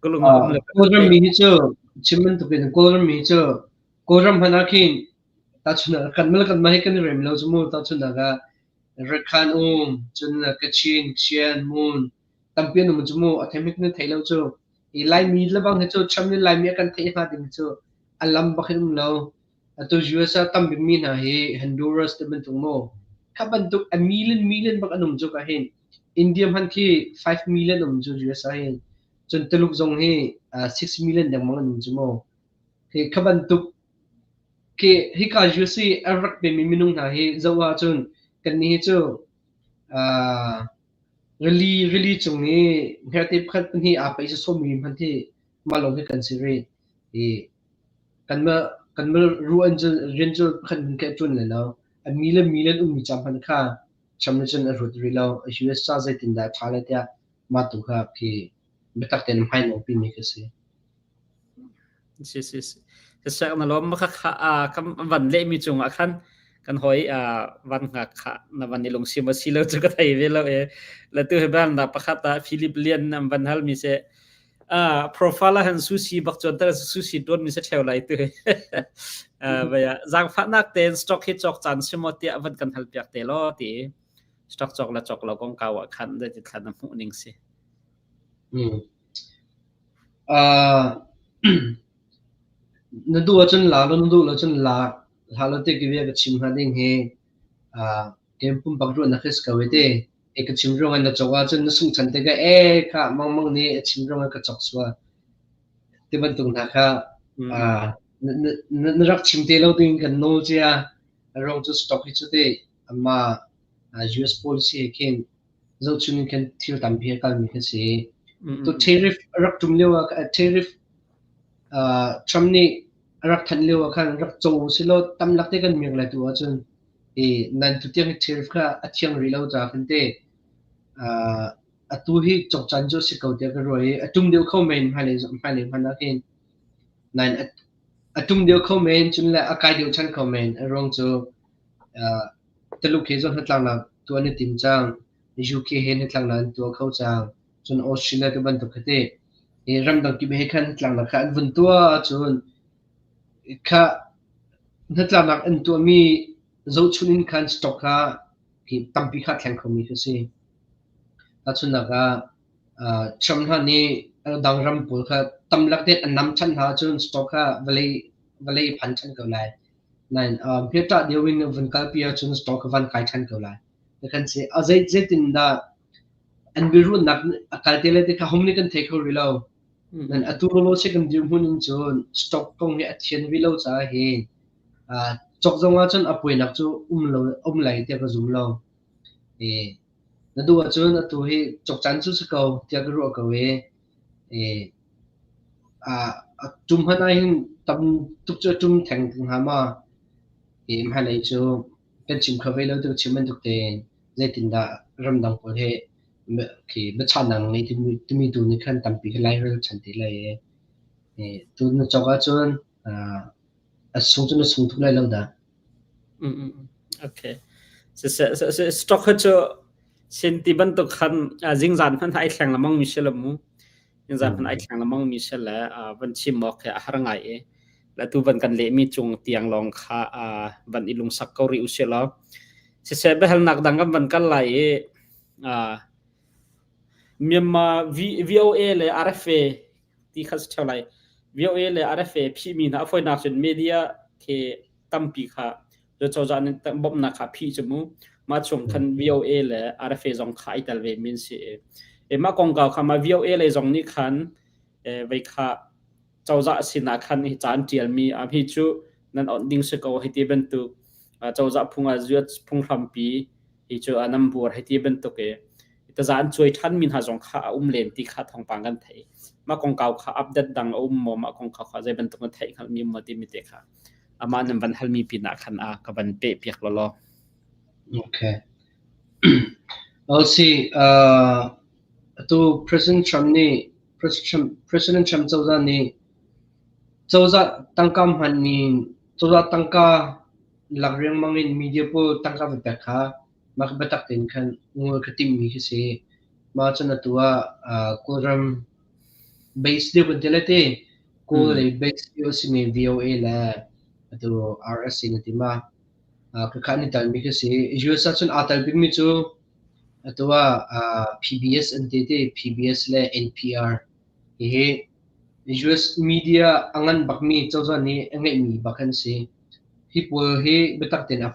Kawlram mi hi cu chim bantuk in Kawlram mi cu Kawlram hmanh ah khin tahchunhnak kan mal kan mah hi kan i rem lo cu mu. Tahchunhnak ah Rakhan um cun Kachin Chian Mun tampi an um cu mu. A thei na thei lo cu. I Laimi lebang hi cu Trump nih Laimi a kan theih hnga ding cu a lam bak in um lo. Atu US ah tam bikmi hna hi Honduras te bantuk maw? Kha bantuk a million million bak an um cu ka hin. India hmanh khi 5 million um cu US ah hin. Cun Tuluk zong hi 6 million dengmang an um cu maw? Hi kha bantuk khi hika US i a rak pemi minung hna hi zoh ahcun kannih hi cu uh, rili rili cung i hngerhte pakhat pahnih aa paih sawsawmi hmanh hi mah lawng hi kan si rih. I Kanmah kanmah ruan cu rian cu pakhat hmun khi a ṭuan lai lo. A mi le mi le an ummi ca hmanh kha Trump nih cun a ruat rih lo. US ca zeitindah a ṭha lai tiah mah tu kha khi biatak tein hmai pimi khi a si. Si si si. Siseh na lawm kha kha kan van lehmi cungah khan kan hoi van ngak kha na van i lungsim a si lo cu ka thei ve lo e. Le tu hi bal na pakhat ah Philip Lian an van hal mi se profile ah han sushi bak chuan tar sushi tuan mi se theu lai tu. Vaya zangfahnak tein stock hi chok chan simo tiah van kan hal piak te lo ti stock chok la chok lo kong kau ah khan de ti thlan na hmuh ning si. Na duh ahcun la law na duh lo cun la hlah law ti bia ka chim hnga ding hi kem pumpak ruahnak hi si ko i ti. E ka chim ruangah na cawk ahcun na sungh chan tikah e kha mangmang nih a chim ruangah ka cawk sual ti bantuk hna kha na rak chim te lo ding kan nawl cia. A ruang cu stock hi cu ti amah US policy he khin zohchun in khan thil tampi a kalmi kha si. Tu tariff a rak ṭum lio ah tariff Trump nih a rak thanh lio ah khan rak co silaw tamlak te kan miak lai tu ahcun i nan tutiang hi tariff kha a thiang rih lo caah khan te atu hi cawk caan cu a si ko tiah ka ruah i a ṭum deuh kho men hmailei hmailei hmanh ah khin nain a ṭum deuh kho men cun le a kai deuh ṭhan kho men. A ruang cu Tuluk he zong hnatlaknak tuah an i tim cang. UK he hnatlaknak an tuah kho cang. Cun Australia te bantuk kha teh hi ramdang kip he khan hnatlaknak kha an vun tuah ahcun kha hnatlaknak an tuahmi zohchun in khan stock kha hi tampi kha thleng khomi khi si. Tahchunhnak ah Trump hna nih dang ram pawl kha tamlak te an nam ṭhan hna ahcun stock kha vawlei vawlei phan ṭhan ko lai. Nain hmeṭah deuh in vun kalpi ahcun stock van kai ṭhan ko lai. Kan si. A zei zeitindah an biaruahnak a kal te lai ti kha hom nih kan thei kho rih lo. Nan atu lawlaw si kan dirhmun in cun stock kong hi a thian rih lo caah hin cawk zong ahcun a puainak cu um lo um lai tiah ka zum lo. E, na duh ahcun atu hi cawk caan cu si ko tiah ka ruah ko i e, a ṭum hmanh ahhin tam tuk cu a ṭum theng hnga maw? Hi hmailei cu kan chim kho ve lo ti ka chim bantuk tein zeitindah ramdang pawl he khi biachahnak ngei timi tu nih khan tampi khi lairel ṭhan te lai i tu na cawk ahcun a sung cu na sung tuk lai lo dah. Okay. Stock cu sin ti bantuk khan zingzan hmanh ai thleng lamang mi si lo mu. Zingzan hmanh ai thleng lamang mi si le van chim awk he a har ngai i la tu van kan lehmi cung tiang lawng kha van i lungsak ko rih usih law. Siseh biahalnak dang kan van kal lai i Myanmar VOA le RFA ti kha si ṭheo lai. VOA le RFA phihmi hna a fawinak cun media khi tampi kha cozah nih bawmhnak kha phih cu mu. Mah chung khan VOA le RFA zong kha ai tel ve mi an si i. E mah kongkau kha mah VOA lei zong nih khan vei kha cozah sinah khan hi ca an ṭialmi hi cu nan onh ding si ko hei ti bantuk cozah phung ah phunghrampi hi cu nan buar hei ti bantuk i taza an cuai ṭhanmi hna zong kha a um len ti kha thawngpang kan theih. Mah kongkau kha update dang a um maw mah kongkau kha zei bantuk na theih hngalhmi um maw timi te kha amah nan van halmi pinah khan a ka van peh piak lawlaw. Okay. LC, uh, atu President Trump nih President Trump cozah nih cozah tangka hman in cozah tangka lak riangmang in media pawl tangka va pek kha mah biatak tein khan ngol ka timhmi khi si. Mah cun atu ah Kawlram base deuh kan ti lai ti. Kawl lei base deuh a simi VOA le atu RSC na ti ma. Khakha an i talmi khi si. US ah cun aa tal bikmi cu atu ah PBS an ti ti. PBS le NPR. Hihi US media a ngan bakmi cozah nih a ngeihmi bak an si. Hi pawl hi biatak tein a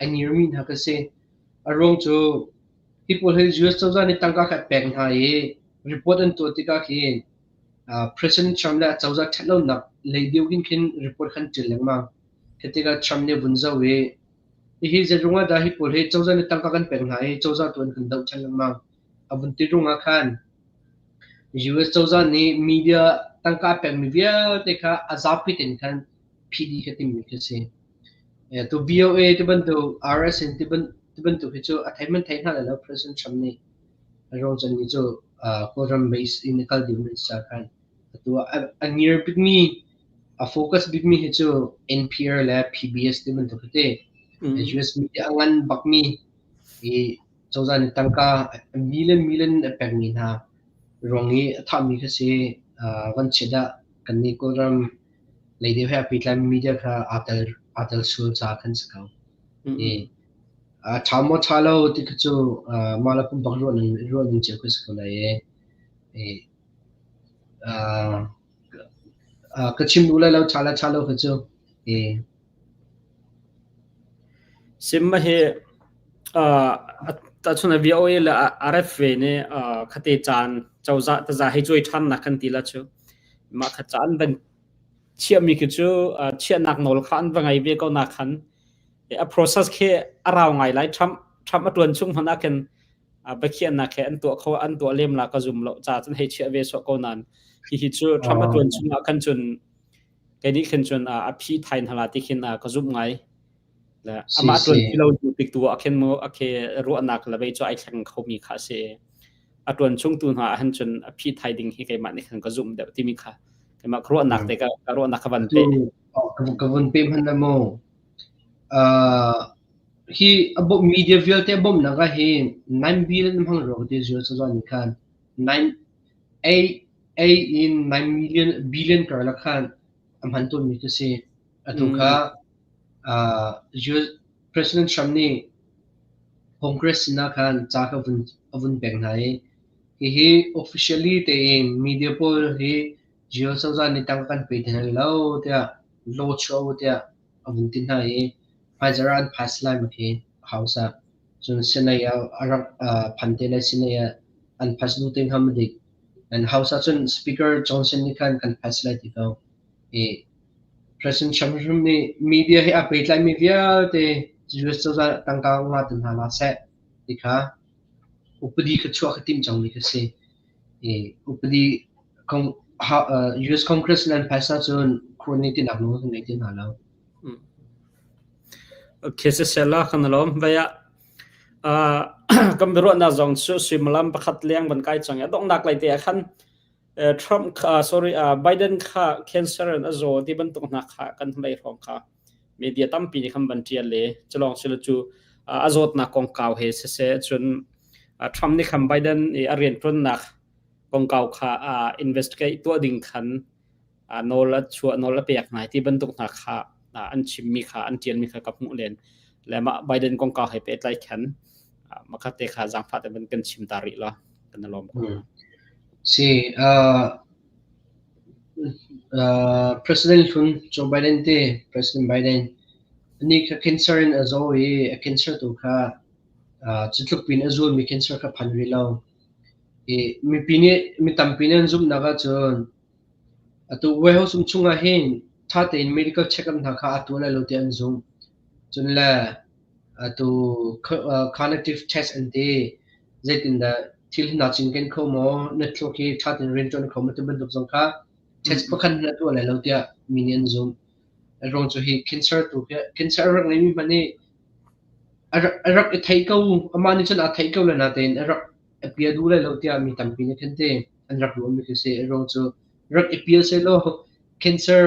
ngirmi hna ka si. A ruang cu hi pawl hi US cozah nih tangka kha pek hna i report an tuah tikah khin President Trump le a cozah ṭhatlonak lei deuh hin khin report khan ṭial lengmang. Khi tikah Trump nih a vun zoh i hihi zeiruang ah dah hi pawl hi cozah nih tangka kan pek hna i cozah tu an kan doh ṭhan lengmang. A vun ti ruangah khan US cozah nih media tangka a pekmi vialte kha a zapi tein khan PD kha timmi khi a si. Tu VOA ti bantuk RSN ti bantuk hi cu a thei man thei hna lai lo President Trump nih. A ruang cu annih cu Kawlram base in a kal dingmi an si caah khan atu ah a near bikmi a focus bikmi hi cu NPR le PBS ti bantuk hi ti. US media a ngan bakmi i cozah nih tangka million million a pekmi hna ruang i a thahmi kha si. Vanchiat ah kannih Kawlram lei deuh he aa pehtlaimi media kha aa tel aa tel sual caah khan si ko. I a ṭha maw ṭha lo ti kha cu mah le pumpak ruah ning ruah ning cio kha si ko lai i, i ka chim duh lai lo ṭha le ṭha lo kha cu. I Sim hi tahchun ah VOA le RFA nih khate caan cozah taza hei cuai ṭhannak kan ti la cu. Mah kha caan van chiahmi khi cu chiahnak nawl kha an va ngei ve ko na khan a process khi a rau ngai lai. Trump Trump a ṭuan chung hmanh ah khin biakhiahnak he an tuah kho an tuah lem la ka zum lo ca cun hei chiah ve sawh ko nain hihi cu Trump a ṭuan chung ah khan cun kei nih khin cun a phi thai hna la ti khin ka zumh ngai. Le amah ṭuan ti lo tik tu ah khin mu a khe ruahnak le vei cu ai thleng khomi kha a si. A ṭuan chung tu hna ah hin cun a phi thai ding hi keimah nih khan ka zumh deuh timi kha keimah ka ruahnak te ka ruahnak ka van pe. Ka vun pe hmanh la mu. Hi a bawmh media vialte a bawmhnak ah hin 9 billion hmang rua ka ti zual cazan nih khan 9 8 8 in 9 million billion karlak khan a hman tawnmi khi si. Atu kha US President Trump nih Congress sinah khan ca kha a vun pek hna i hihi officially tein media pawl hi US cozah nih tangka kan pe ti hna lo tiah law chuah u tiah a vun ti hna i hmaizarh ah an pass lai ma khi House ah. Cun Senate ah a rak phan te lai Senate ah an pass duh te hnga ma dik. And House ah cun Speaker Johnson nih khan kan pass lai ti ko. I President Trump hrim nih media he aa pehtlaimi vialte US cozah tangka nga te hna la seh ti kha upadi kha chuah kha timh cangmi kha si. I upadi US Congress nan pass ahcun crony tinak nawl kan ngei ti hna lo. Okay, sisela kan lawm. Vai ah kan biaruahnak zong cu suimilam pakhat leng van kai cang i a donghnak lei te ah khan Trump kha sorry Biden kha cancer in a zaw ti bantuk hna kha kan hlei hrawng kha. Media tampi nih khan van ṭial le culawng silo cu a zawtnak kongkau he siseh cun Trump nih khan Biden i a rianṭuannak kongkau kha investigate tuah ding khan nawl a chuah nawl a pek hna ti bantuk hna kha an chimmi kha an ṭialmi kha ka hmuh len le mah Biden kongkau he pehtlai khan makhat te kha zaangfah te van kan chim ta rih la kan lawm ko. Si President hlun Joe Biden te President Biden ni kha cancer in a zaw i a cancer tu kha cu tluk pin a zulmi cancer kha phan rih lo. I mipi nih mi tampi nih an zumhnak ahcun atu warehouse um chungah hin ṭha tein medical check-up hna kha aa tuah lai lo tiah an zumh. Cun le atu cognitive test an ti. Zeitindah thil hi naa cinken kho maw? Na thluak hi ṭha tein rian ṭuan kho maw? Ti bantuk zong kha test pakhat hmanh a tuah lai lo tiah mi nih an zumh. A ruang cu hi cancer tu hi cancer a rak ngeimi hmanh nih a rak i thei ko. Amah nih cun aa theih ko le natein a rak a pia duh lai lo tiah mi tampi nih khan ti an rak ruahmi khi si. A ruang cu rak i pial sehlaw cancer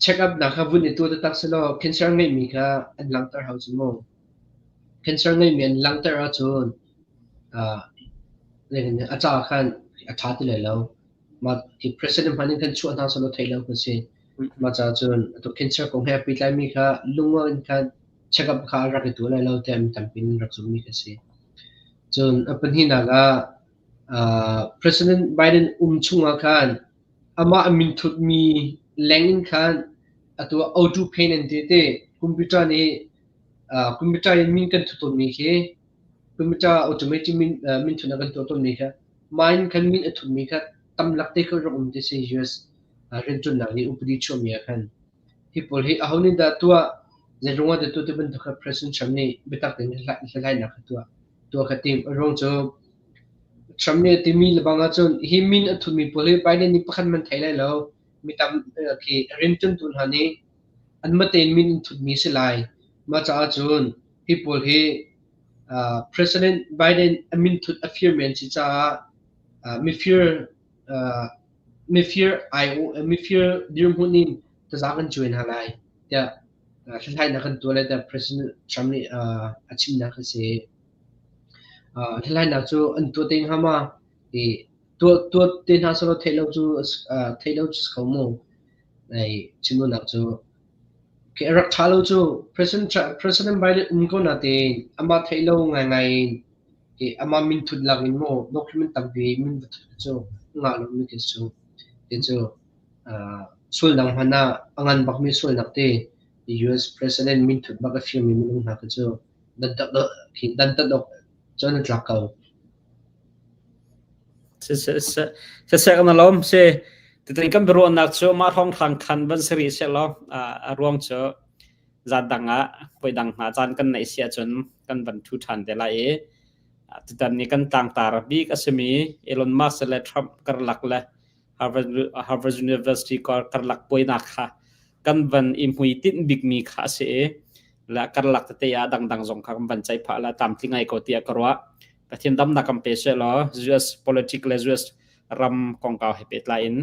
check up nak kha vun i tuah taktak sehlaw cancer ngeihmi kha an langhter hau cu mu. Cancer ngeihmi an langhter ahcun a ca khan a ṭha ti lai lo. Mah hi president hmanh in kan chuah hna sehlaw theih lo kan si. Mah caah cun atu cancer kong he a pehtlaimi kha lungrual in khan check up kha rak i tuah lai lo tiah mi tampi nih rak zumhmi kan si. Cun a pahnihnak ah President Biden um chungah khan amah a minthutmi leng in khan atu auto paint an ti te computer nih computer in min kan thut tawnmi khi computer automatic min minthutnak kan tuah tawnmi kha mah in khan min a thutmi kha tamlak te kha rak um ti si US rianṭuannak nih upadi chuahmi ah khan. Hi pawl hi aho nih dah tuah, zeiruang ah dah tuah ti bantuk kha President Trump nih biatak tein hlathlainak kha tuah tuah kha tim. A ruang cu Trump nih a timi lebang ahcun hi min a thutmi pawl hi Biden nih pakhat hmanh thei lai lo. Mi tam khi rianṭuantu hna nih anmah tein min an thutmi si lai. Mah caah cun hi pawl hi President Biden a minthut a firmi an si caah mifir mifir mifir dirhmun in taza kan cuai hna lai tiah hlathlainak kan tuah lai tiah President Trump nih a chimnak a si. Hlathlainak cu an tuah te hnga ma? I tuah tuah te hna selaw theih lo cu theih lo cu si kho mu. Ei chimduhnak cu khi a rak ṭha lo cu President President Biden um ko natein amah theih lo ngaingai in i amah minthut lak in maw document tampi min va thut cu ngah lomi khi cu ti cu sualnak hmanh ah a ngan bakmi sualnak te US President minthut bak a firmi minung hna khi cu dantat awk cun an tlak ko. Siseh kan lawm si tutan kan biaruahnak cu mah hrawnghrang khan van si rih sehlaw a ruang cu zan dang ah voi dang hna caan kan neih si ahcun kan van ṭhu ṭhan te lai i tutan ni kan tlangtar bik a simi Elon Musk le Trump karlak le Harvard, Harvard University karlak buainak kha kan van i hmuitinh bikmi kha a si i le karlak tete ah dangdang zong kha kan van ceih phah la tlamtling ngai ko tiah ka ruah. Pathian damnak kan pe seh law US politic le US ram kongkau he pehtlai in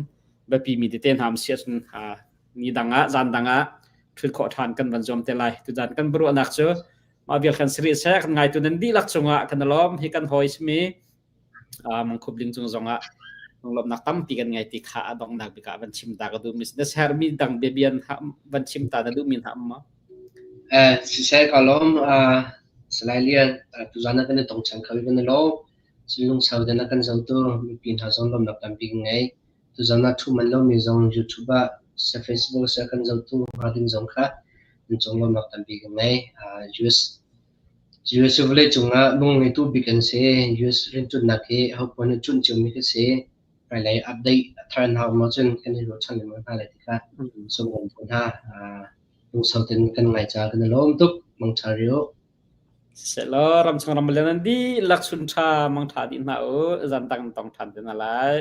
biapi mi tete hna si ahcun ni dang ah zan dang ah thil khawh ṭhan kan van zuam te lai. Tuzan kan biaruahnak cu mah vial khan siri seh kan ngaitu nan dihlak cungah kan lawm hi kan hawi simi Mangkhup ling cung zongah lunglawmhnak tampi kan ngei ti kha a donghnak bik ah van chim ta ka duh mi na sermi dang biabian van chim ta na duhmi hna um maw? Siseh ka lawm Salai Lian tuzan ah kan i tong cang kho i kan i lawm. Lungsau te na kan zotu mipi hna zong lawmhnak tampi kan ngei. Tuzan ah thu man lomi zong YouTube ah siseh Facebook siseh kan zotu hnga ding zong kha nan cung lawmhnak tampi kan ngei. US US cu vawleicung ah lung ngeitu bik an si. US rianṭuannak hi ahopaoh nih cuanh ciomi ka si. Hmailei update a thar in hau maw cun kan i ruahchan lengmang hna lai tikah sung kan duh hna. Lungsau tein kan ngai caah kan i lawm tuk. Mangṭha rih u. Sehlaw ramchung ramleng nan dihlak chun ṭha mangṭha dih hna u. Zan dang tong ṭhan te hna lai.